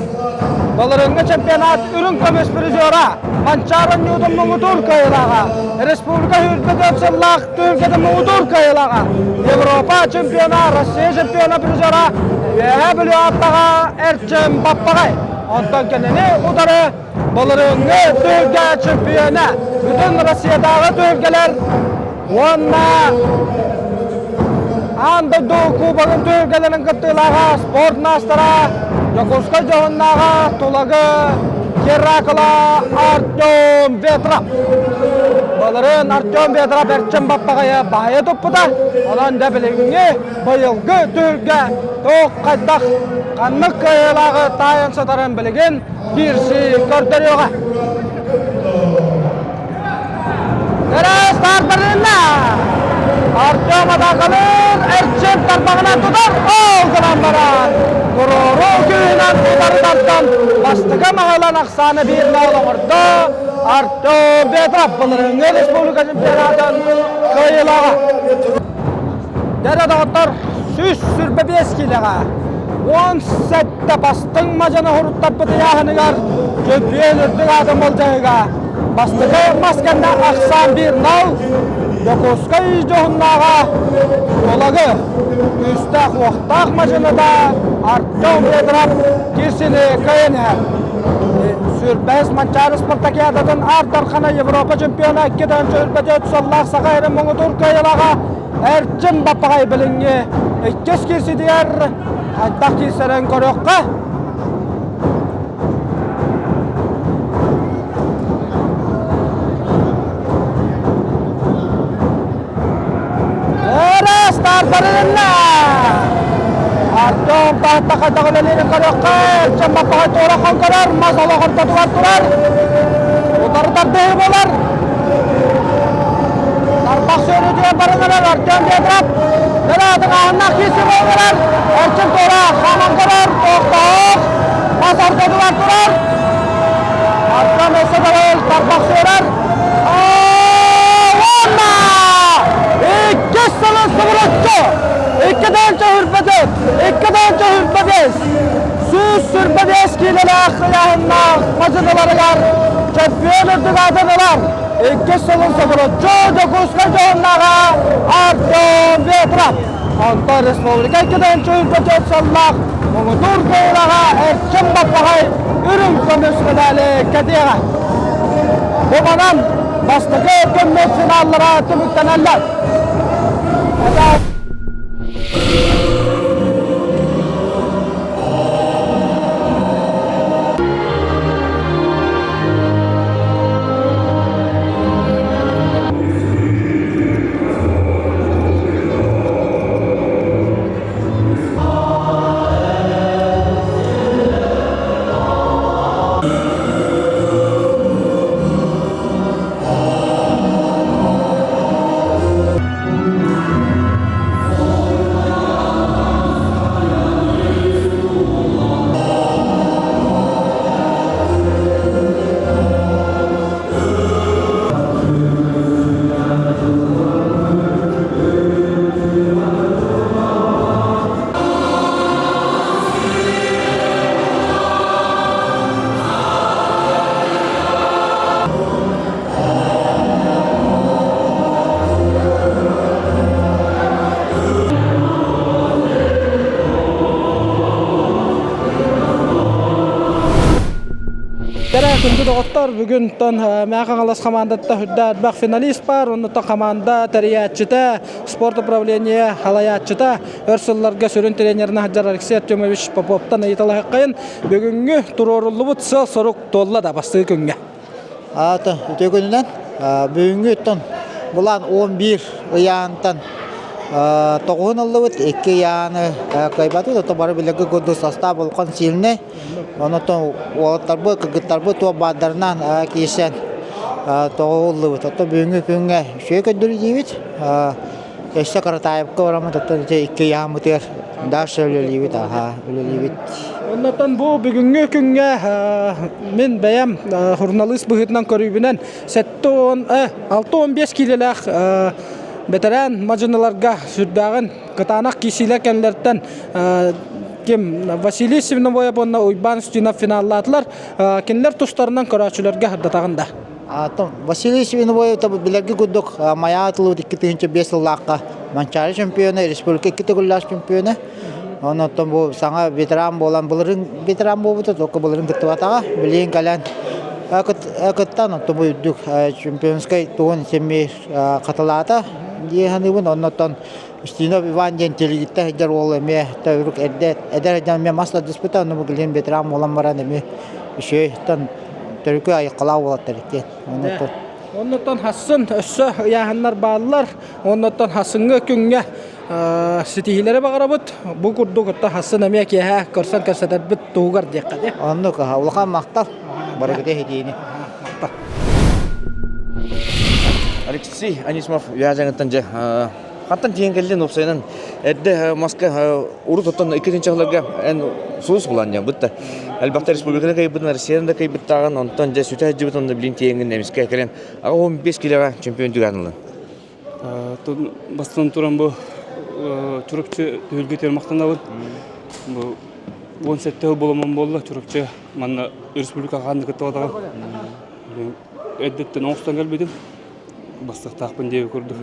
былырыыҥҥы чемпионат үрүҥ көмүс призера Манчаары оонньуутун муҥутуур кыайыылааҕа, республика 24 сыллаах түһүлгэтин муҥутуур кыайыылааҕа, Европа чемпиона, Россия чемпиона призера Үөһээ Бүлүү ааттаҕа Эрчим Баппаҕай. Онтон кинини утары былырыыҥҥы түһүлгэ чемпиона, бүтүн Россиятааҕы түһүлгэлэр. Уонна аан дойду кубогын түһүлгэлэрин кыттыылааҕа спорт маастара Дьокуускай дьоһуннааҕа Тулагы Геракла Артем Ветров. Былырыын Артем Ветров эрчим баппаҕайы баайа туппута. Онон дьэ билиҥҥи быйылгы түһүлгэ туох хайдах ханнык кыайыылааҕы таайан сытарын билигин киирсии көрдөрүөҕэ. Тэрээс таардарынна! Артем атаакалыыр, Эрчим тарбаҕынан тутар, ол гынан баран туруору күүһүнэн утары тардан бастакы маһылан ахсааны биир ноол оҥордо. Артем Петров былырыыҥҥы республика чемпионатын кыайыылааҕа. Дэрэ доҕоттор, 125 киилэҕэ 17 бастыҥ мадьаны хоруттарбыт ыйааһыныгар чөмпүйүөн үрдүк аатын болдьоһуга бастакы мас кэннэ ахсаан биир нал Дьокуускай дьоһуннааҕа Тулагы күүстээх-уохтаах мадьыныта Артем Петров киирсини кыайан иһэр. Сүүрбэһис Манчаары спартакиадатын Аар Дархана Европа чемпиона 2 4 сыллаах Саха сирин муҥутуур кыайыылааҕа Эрчим Баппаҕай билиҥҥи иккис киирситигэр хайдах киирсэрин көрүөххэ. Эрэ стартарынна! Артем таһытта хайдах үлэлиирин көрүөххэ. Эрчим Баппаҕай туора хоҥкорор, мас олох ортотугар турар. Утары тардыһыы буолар. Тарбах сүүрүүтүгэр баран эрэр Артем Петров. Дөрөөтүн аһыннах киирси буолларар. Эрчим туора хааман көрөр, тохтоох. Мас ортотугар турар. Артем өссө да тарбах сүүрэр. Уонна! Иккис сылын субуруччу! Икки тыһыынча үрбэтин! Икки тыһыынча үрбэбиэс! 125 киилэлээх ыйааһыннаах мадьыныларыгар чөмпүйүөн үрдүк аатын ылар иккис сылын субуруччу Дьокуускай дьоһуннааҕа Артем Ветров. Онтон республика икки 2024 сыллаах муҥутуур кыайыылааҕа Эрчим Баппаҕай үрүҥ көмүс медали кэтиэҕэ. Бу манан бастакы көмүс финаллара түмүктэнэллэр. Кэрэ күндү доҕоттор, бүгүн тон Мэҥэ Хаҥалас хамаандата үрдэ элбэх финалист бар, оннуттан хамаанда тэрийээччитэ, спорт управление халайааччыта, өр сылларга сүрүн тренеринэ сылдьар Алексей Артемович Поповтан ыйыталаһыаххайын. Бүгүҥҥү туруоруллубут сыал-сорук туолла да бастыы күҥҥэ. Аата үтүө күнүнэн. Бүгүҥҥү оттон былаан 11 ыйаантан тоҕуһун ыллыбыт, икки ыйааны кыайбатыбыт, ото бары билэргэ курдук состав улахан сильный. Онон уолаттарбыт, кыргыттарбыт туох баардарынан киирсэн тоҕу ыллыбыт. Ото бүгүҥҥү күҥҥэ үчүгэй көрдөрүү диибит. Өссө Каратаевка бараммыт, оттон ити икки ыйааммытыгар дальше үлэлиибит, аха, үлэлиибит. Оннотон бу бүгүҥҥү күҥҥэ мин бэйэм суруналыыс быһыытынан көрүүбүнэн 615 киилэлээх бэтэрээн мадьыныларга сүрдээҕин кытаанах киирсиилэр кэннилэриттэн ким Василий Свиновоев уонна Уйбаан Устинов финаллаатылар. Кинилэр тустарынан көрөөччүлэргэ сырдатаҕын да. Василий Свиновоев билэргэ курдук Майа атылыбыт 2005 сыллаахха Манчаары чемпиона, республика икки төгүллээх чемпиона. Онон бу саҥа ветеран буолан былырын ветеран буолбута, только былырын кыттыбатаҕа. Билигин кэлэн. Кыттан оттон бу үрдүк чемпионскай тугун сэмми хатылаата дии саныыбын. Оннуттан Устинов Иван диэн телегиттэ сылдьар уол эмиэ төгүрүк эрдэ эдэр сылдьан эмиэ мас тардыспыта, ону бу билигин ветеран буолан баран эмиэ үчүгэй төрүкү айыккалаах уолаттар иккиэн. Оннуттан Оннуттан хассын өссө ыйааһыннар бааллар. Оннуттан хасыҥҥы күҥҥэ ситиһиилэри баҕарабыт. Бу курдук оттон хассын эмиэ киэһэ көрсөн кэпсэтэрбит туһугар диэххэ дии. Оннук улахан махтал. Барыгыта иһитиини. Махтал. Алексей Анисимов үһэ дьэ хантан тиийэн кэллин уопсайынан эрдэ маска урут оттон иккитинчи сылларга эн сулус булан дьэ бытта элбэхтэ республиканы кыайбытын Россияны да кыайбыттааҕын онтон дьэ сүтэ сылдьыбыт онно билин тиийэҥҥин эмискэ кэлэн 85 килоҕа чемпион түгэн ылын Бастатан туран бу Чурапчы түһүлгэтигэр махтанабын. Бу 17 сыл буоламмын буолла Чурапчы манна республика хаанны кыттыбатаҕым. Эрдэттэн оҥостон кэлбитим. Бастыктаахпын диэби курдук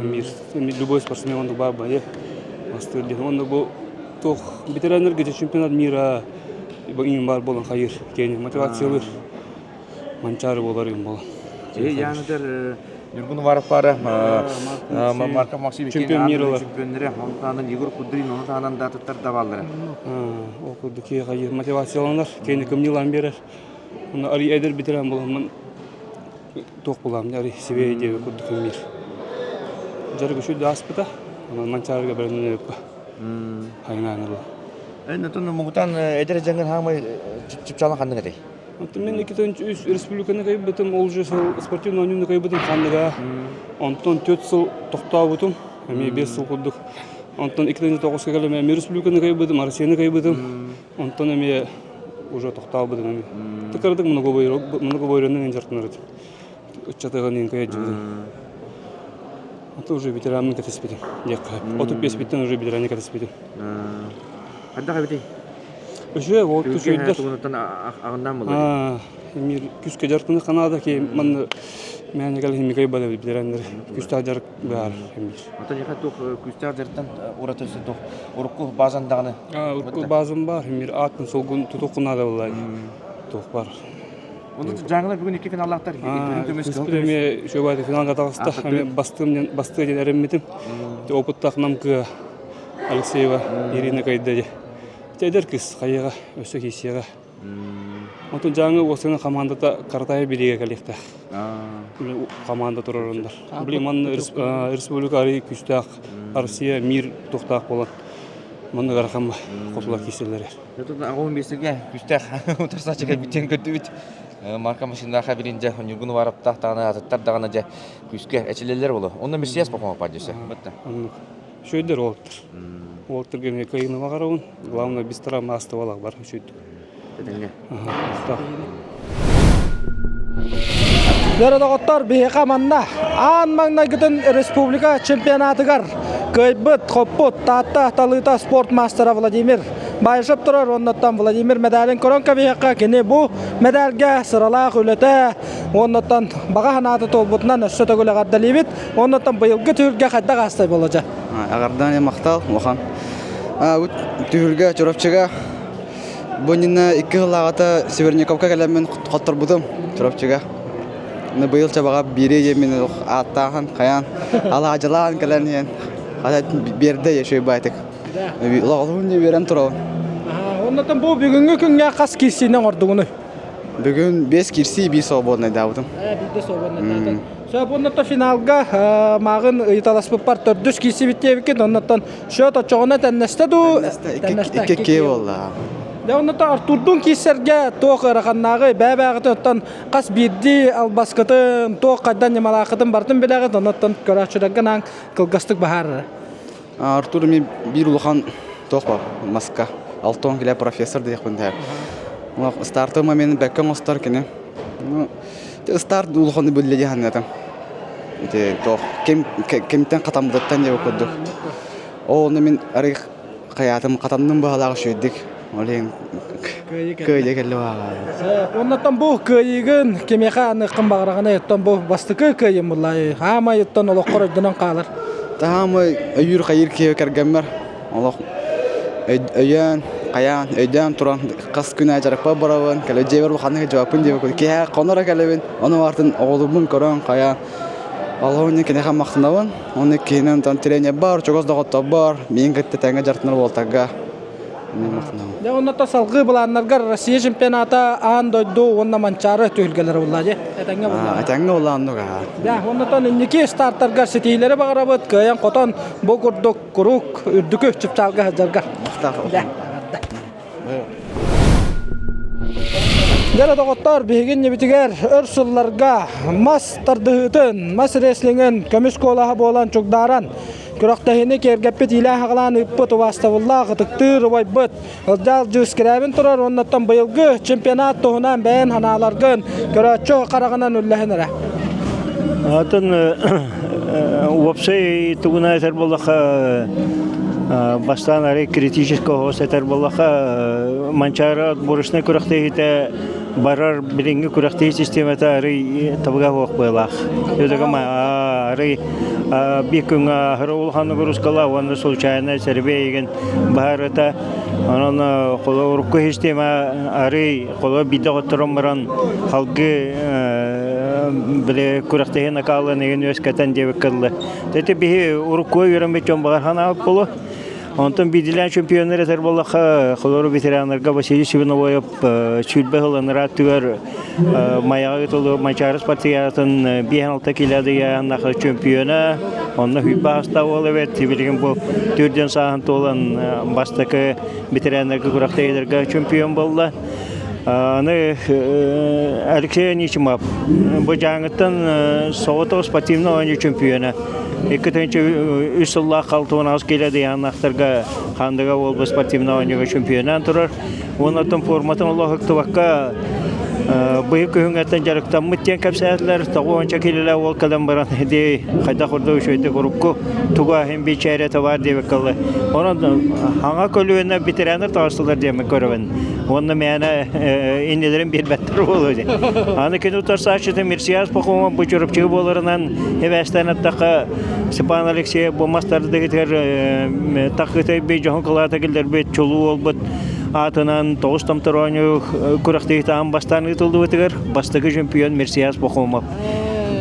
любой спортсмен оннук баар баайы бастыыр диэн. Уонна бу туох ветераннарга чемпионат мира иҥин баар буолан хайыр киэни мотивациялыыр Манчаары буолар юм буолан. Яныдыр Ньургун Уваров баара Марков Максим Чемпион мира чемпионнары оны таһынан Егор Кудрин оны таһынан датыттар да бааллара. Ол курдук киһи мотивацияланар, киһини кымньыылаан биэрэр. Оны ари эдэр ветеран буоламмын туох булаам ари себе диэби курдук мир. Дьарык үчүгэй да ааспыта. Онон Манчаарыга бэлэмнэнэбиппэ. Хайнаан ыла. Эн отон муҥутаан эдэр дьаҥын хаамай чыпчаалан ханнык этэй? Оттон мен 2003 республиканы кыайбытым, ол же сыл спортивный оонньууну кыайбытым ханныга. Онтон 4 сыл тохтообутум, эмиэ 5 сыл курдук. Онтон 2009 кэлем эмиэ республиканы кыайбытым, Россияны кыайбытым. Онтон эмиэ уже тохтообутум эмиэ. Тыкырдык многобойронун дьарыктанар этим. Ыччатыгын кыайдыбытым. Это уже ветеранын кэтиспитим. Диэххэ. 35-тен уже ветераны кэтиспитим. Хайдах эбитий? Үчүгэй ол үчүгэйдэр. Тугунаттан аҕыннаан буолар. Мир күскэ дьарыктаны ханаада ки манна мээнэ кэлин микай бада билэрэннэр күстээх дьарык баар эмир. Отон яха туох күстээх дьарыктан ураты туох урукку базан даҕаны. Урукку базам бар мир атын солгун тутук наада буолла. Туох бар. Онон дьааҥылар бүгүн икки финаллаахтар. Эмиэ үчүгэй финалга таҕыста. Эмиэ бастыым бастыа диэн эрэммитим. Опыттаах намкыа Алексеева Ирина кыайда дии. Эдэр кыыс хайыаҕа, өссө киирсиэҕэ. Онтон Дьааҥы уопсайынан хамаандата Каратаев бириигэ кэлиэхтээх. Хамаанда турарындар. Блин, манна республика арый күүстээх Россия мир туохтаах буолан манна ыарахан хотулар киирсэллэр. Аҕуһун биэстерге күүстээх утарсааччы кэлбиттэн көрдүбүт. Марка машинаха билин дьэ Ньургун Уваровтаах даҕаны атыттар даҕаны дьэ күүскэ эчилэллэр боло. Онно Мессиас Попова дьөсө. Үчүгэйдэр уолаттар. Уолаттарга эмиэ кыайыыны баҕарабын. Главное, без травмы астыбалах бар үчүгэйдик. Этэҥҥэ. Дөрө доҕоттор, биһиэхэ манна аан маҥнайгытын республика чемпионатыгар кыайбыт, хоппут Таатта талыыта спорт маастара Владимир Баишев турар. Оннуттан Владимир медалин көрөн кэбиһиэххэ, кини бу медальга сыралаах үлэтэ, оннуттан баҕа санаата туолбутунан өссө төгүл эҕэрдэлиибит. Оннуттан быйылгы түһүлгэ хайдах аастай боложа? Аҕардан махтал улахан. Түһүлгэ Чурапчыга бу иннинэ икки сыллааҕыта Северниковка кэлэммин хотторбутум Чурапчыга. Быйыл чабаҕа биири диэммин ааттаахан хайаан алаадьылаан кэлэн иһэн биэрдэ еще байтык. Олоҕун үөрэн турабын. Оннотон бу бүгүҥҥү күҥҥэ хас киирсиини оҥордугунуй? Бүгүн биэс киирсии биир свободнайдаабытым. Биирдэ свободнайдаатым. Свободнато финалга мааҕын ыйыталаспыппар төрдүс киирсибит диэбиккин, оннуттан счет оччоҕуна тэннэстэ дуу? Тэннэстэ. Икки буолла. Дьэ оннуттан Артурдуун киирсэргэ туох ыараханнааҕый? Бэйэ-бэйэҕитин оттон хас биирдии албаскытын, туох хайдан ньымалааххытын барытын билэҕит, оннуттан көрөөччүлэргэ анаан кылгастык баһаарара. Артур мен биир улахан туох бар маска алтон килэ профессор диэхпин тэһэр. Стартовый момент бэккэ оҥостор кини. Ну, старт улахан биллэ дии санаатым. Ити туох ким кимтэн хатаммытыттан диэбит курдук. Ол онно мин арый хайаатым хатанным быһалаах үчүгэйдик. Ол иһин кыайыы кэллэ баҕа. Оннуттан бу кыайыыгын кимиэхэ аныаххын баҕараҕыный? Оттон бу бастакы кыайыым буллай. Хаамай оттон олоххор өйдөнөн хаалар. Таһаамай өйүүр хайыыр киһи кэргэммэр олох өйөөн, хайаан, өйдөөн туран хас күн аайы дьарыкпар барабын, кэлэ дьиэбэр улаханнык дьыбаппын диэбит киэһэ хоноро кэлэбин, ону баартын оҕолорбун көрөн хайаан Аллаһы киниэхэ махтанабын. Уонна киһинэн онтон тренербар, чугас доҕотторбор, миигин кытта тэҥҥэ дьарыктанар уолтарга махтанабын. Дьэ, онно салгыы былааннаргар Россия чемпионата аан дойду уонна Манчаары түһүлгэлэрэ булла дьэ. Этэҥҥэ булла. Этэҥҥэ булла оннук аа. Дьэ, оннотон инники стартаргар ситиилэри баҕарабыт, кыайан хотон бу курдук куруук үрдүкү чыпчаалга сылдьаргар. Дьэ, Дьэ, доҕоттор, биһиги иннибитигэр өр сылларга мас тардыһыытын, мас реслиҥин көмүс куолаһа буолан чугдааран, күрэхтэһиини киэргэппит иилээн-хаҕалаан ыыппыт убаастабыллаах ытыктыыр убайбыт Ылдьаал Дьыыскирээбин турар уоннаттан быйылгы чемпионат туһунан бэйэн санааларгын көрөөччү хараҕынан үллэһин эрэ. Атын уопсай тугунан этэр буоллахха бастаан арай критический оһос этэр буоллахха Манчаары отборочнай күрэхтэһиитэ барар билиҥҥи күрэхтэһии системата арый табыга суох быалаах. Арый биир күҥҥэ аһары улахан нагрузкалаах уонна случайно сэрэбиэй игин баһарыта Онон холо урукку система арый холо биирдэ хотторон баран халгы били күрэхтэһии накаалын игин үөскэтэн диэбиккэ дылы. Тэти биһи урукку үөрэммит дьон баҕар ханаабыт болу. Онтон биирдилээн чемпионнар этэр буоллахха, холору ветераннарга Василий Сивиновоев сүүрбэ сыл анараа өттүгэр Майаҕа ыытыллыбыт Манчаары спартакиадатын 5-6 килоадыйааннах чемпиона, онно сүүрбэ аастаах уол эбит. Билигин бу төрдүөн сааһын туолан бастакы ветераннарга күрэхтэһиилэргэ чемпион буолла. Аны Алексей Анисимов бу Дьааҥыттан соҕотох спортивнай оонньуу чемпиона. 2003 сыллаах 68 кило дыйааннаахтарга Хаандыга уолба спортивнай оонньууга чемпионаан турар. Уонна оттон форматын олох ыктыбакка быйыл күһүҥҥэттэн дьарыктаммыт диэн кэпсээтилэр. Тоҕо уонча киилэлээх уол кэлэн баран ди хайдах курдук үчүгэйдик урукку туга иһин бичээрэ табаар диэбиккэ дылы. Онон хаҥа көлүөнэ ветераннар таҕыстылар диэммин көрөбүн. Уонна мээнэ иннилэрин биэрбэттэр буолуо диэн. Аны кини утарсааччыта Мирсияс Пахомов бу Чурапчыга буоларынан эбээстээн аттахха Степан Алексеев бу мас тардыгытыгар тахытай би дьоһун кылаата киллэрбит чулуу уолбут аатынан тоҕус томтор оонньуу күрэхтэһиитэ аан бастаан ыытыллыбытыгар бастакы чемпион Мерсияс Пахомов.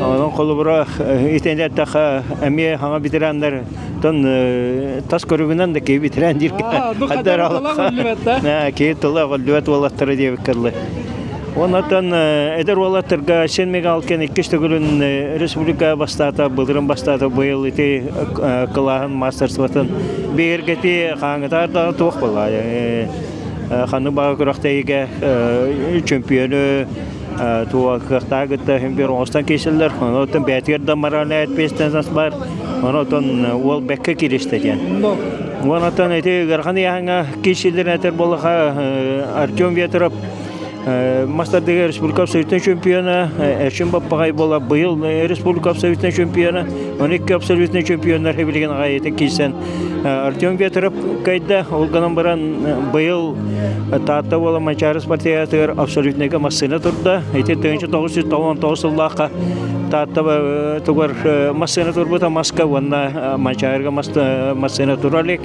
Онон холобура итини эттэххэ эмиэ хаҥа ветераннар тон тас көрүгүнэн да киһи ветеран диир киһи тыла өҕүллүбэт уолаттара диэбиккэ дылы. Оннотон эдэр уолаттарга Сен Мигалкин иккис төгүлүн республика бастаата, былырын бастаата быйыл ити кылааһын мастерствотын бигэргэтии хааңытаар даҕаны туох буолла ханнык баҕа күрэхтэһиигэ чөмпүйүөнү туох кыахтаах кытта иһин биир оҥостон киирсэллэр. Онон бэйэтигэр да моральнай ответственность баар. Онон уол бэккэ кииристэ диэн. Онон ити ыарахан ыйааһыҥҥа киирсиилэрин этэр буоллаха Артем Ветров Мас тардыга республика абсолютнай чемпиона, Эрчим Баппаҕай буола быйыл республика абсолютнай чемпиона, 12 абсолютнай чемпионнар билигин аҕай киирсэн Артем Ветров кайда, ол гынан баран быйыл Таатта буола Манчаары спартакиадатыгар абсолютнайга массыына турда. Ити 1999 сыллаахха Таатта тугар массыына турбута маска уонна Манчаарыга массыына тура илик.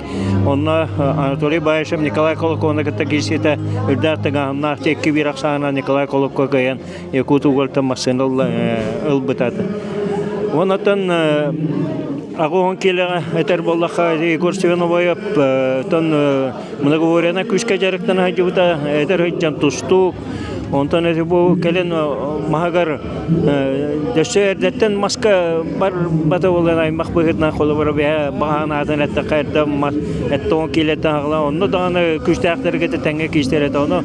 Онно Анатолий Баишев Николай Колоконы кытта киирсиитэ үрдээх тыҥааһыннаах икки биир ахсаанынан Николай Колокко кыайан Якут угольтан массыына ылбыта. Онтон аҕа киилэҕэ этэр буоллахха Егор Семеновоев тон многоборьена күүскэ дьарыктана сылдьыбыта эдэр сылдьан тустуук Онтон ити бу кэлин маһыгар өссө эрдэттэн маска барбата буолан аймах быһыытынан холобура бэһэ баһаан аатын эттэххэ эрдэ мас эттоҕун киилэттэн аҕалан онно даҕаны күүстээхтэргэ тэҥҥэ киистэр этэ ону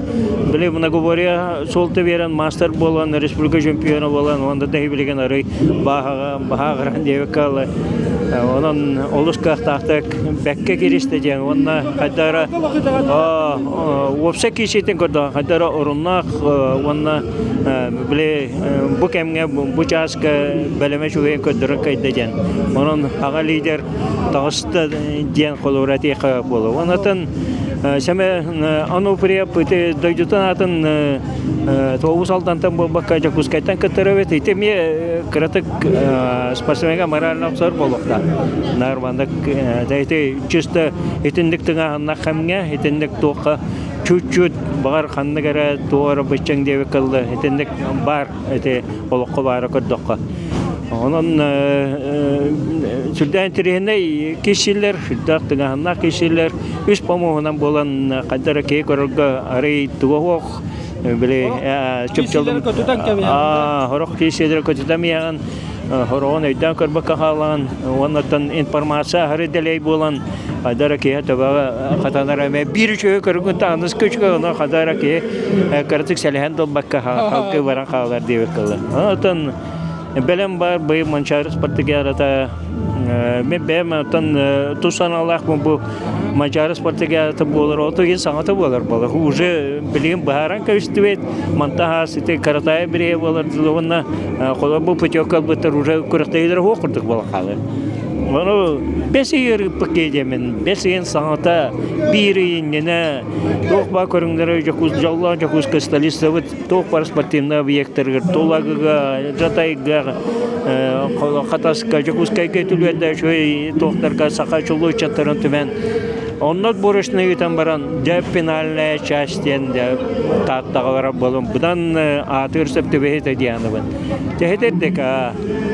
били многоборье суолта биэрэн мастер буолан республика чемпиона буолан уонна да билигин арый бааһаҕа баһааҕыран диэбиккэ дылы онон олус кыахтаахтык бэккэ киристэ диэн уонна хайдара уопсай киирсиитин көрдөҕө хайдара оруннаах уонна били бу кэмҥэ бу чааска бэлэмэ үчүгэйин көрдөрөн кайда диэн онон аҕа лидер таҕыста диэн холобура этиэххэ буолуо онтон. Сэмэ Ануфриев ити дойдутун аатын Тоҕус Алдантан буолбакка Дьокуускайтан кыттар эбит. Ити эмиэ кыратык спортсменга морально охсор буолуохтаах. Наар ити чисто итинник тыҥааһыннах кэмҥэ, итинник туохха чуть-чуть баҕар ханнык эрэ туох эрэ быччаҥ диэбит кылла итинник баар ити олоххо баара көрдөххө. Онон сүрдээх интэриэһинэй киирсиилэр, сүрдээх тыҥааһыннаах киирсиилэр үс помоһунан буолан хайда эрэ киһи көрөргө арый туга суох били чыпчылым сорох киирсиилэри көтүтэн иһэҕин сороҕун өйдөөн көрбөккө хаалаҕын уоннаттан информация аһары дэлэй буолан хайда эрэ киһи төбөҕө хатанар эмэ биир үчүгэй көрүҥүн таҥныска үчүгэй ону хайда эрэ киһи кыратык сэлэһэн долбакка халкы баран хаалар диэбит кылы. Онтон бэлэм бар быйыл Манчаары спартакиадата мен бэйэм оттон тус санаалаахпын бу Манчаары спартакиадата буолар ото иһин саҥата буолар буолар уже билигин быһааран кэбистибит мантан хаас ити Каратаев бириһэ буолар уонна холобур бу путевка ылбыттар уже күрэхтэһиилэр суох курдук буолан хаалар. Ону бэс ыйы ырыппыт киһи диэмин, бэс ыйын саҥата биир ый иннинэ туох баар көрүҥнэрэ Дьокуус дьоллоох Дьокуускай столицабыт туох баар спортивнай объектарыгар Тулагыга, Жатайга, Хатаска, Дьокуускайга үтүлүөрдэ үчүгэй туохтарга саха чулуу ыччаттарын түмэн онно отборочный ыытан баран дьэ финальная часть диэн дьэ Тааттаҕа барар буолан быдан аатыгар сөп түбэһитэ дианыбын. Тэһитэрдик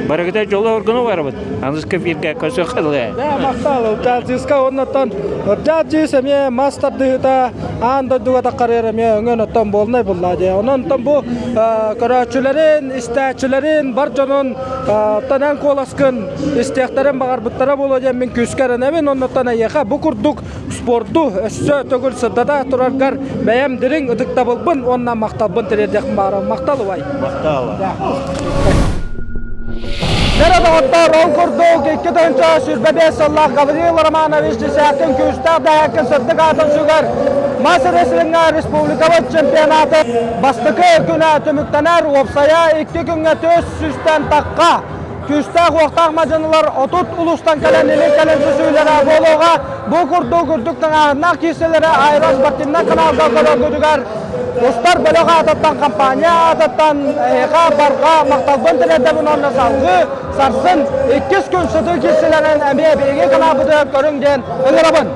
барыгыта дьолу оргуну барабыт. Аныска бииргэ көрсүөххэ Да, махтал. Ылдьаадьыска оннуттан Ылдьаадьыыс эмиэ мас тардыһыыта аан дойдуга таххарыар эмиэ өҥөн оттон буолнай булла дии. Онон бу көрөөччүлэрин, истээччилэрин, бар дьонун оттон эн куоласкын истиэхтэрин баҕарбыттара буолуо диэн мин күүскэ эрэнэбин. Оннуттан эйиэхэ бу курдук спорду өссө төгүл сырдата тураргар бэйэм дириҥ ытыктабылбын уонна махталбын тириэрдиэхпин баҕарабын. Махтал убай. Махтал. Дьэ доҕоттоор, ол курдук 2025 сыллаах Гаврил Романович Десяткин күүстээх дэһээккин сырдык аатын сүгэр мас рестлиҥҥэ республикабыт чемпионаты бастакы күнэ түмүктэнэр. Уопсайа икки күҥҥэ түс сүүстэн тахха Күүстээх-уохтаах мадьынылар 30 улуустан кэлэн илин кэлин түсүүлэрэ буолуоҕа. Бу курдук үрдүк тыҥааһыннаах киирсэлэри Айра спортивнай каналга көрөргүтүгэр устар бөлөх аатыттан, компания аатыттан эһиэхэ барҕа махталбын тириэрдэбин уонна салгыы сарсын иккис күн сытыы киирсэлэрин эмиэ биһиги каналбытыгар көрүҥ диэн ыҥырабын.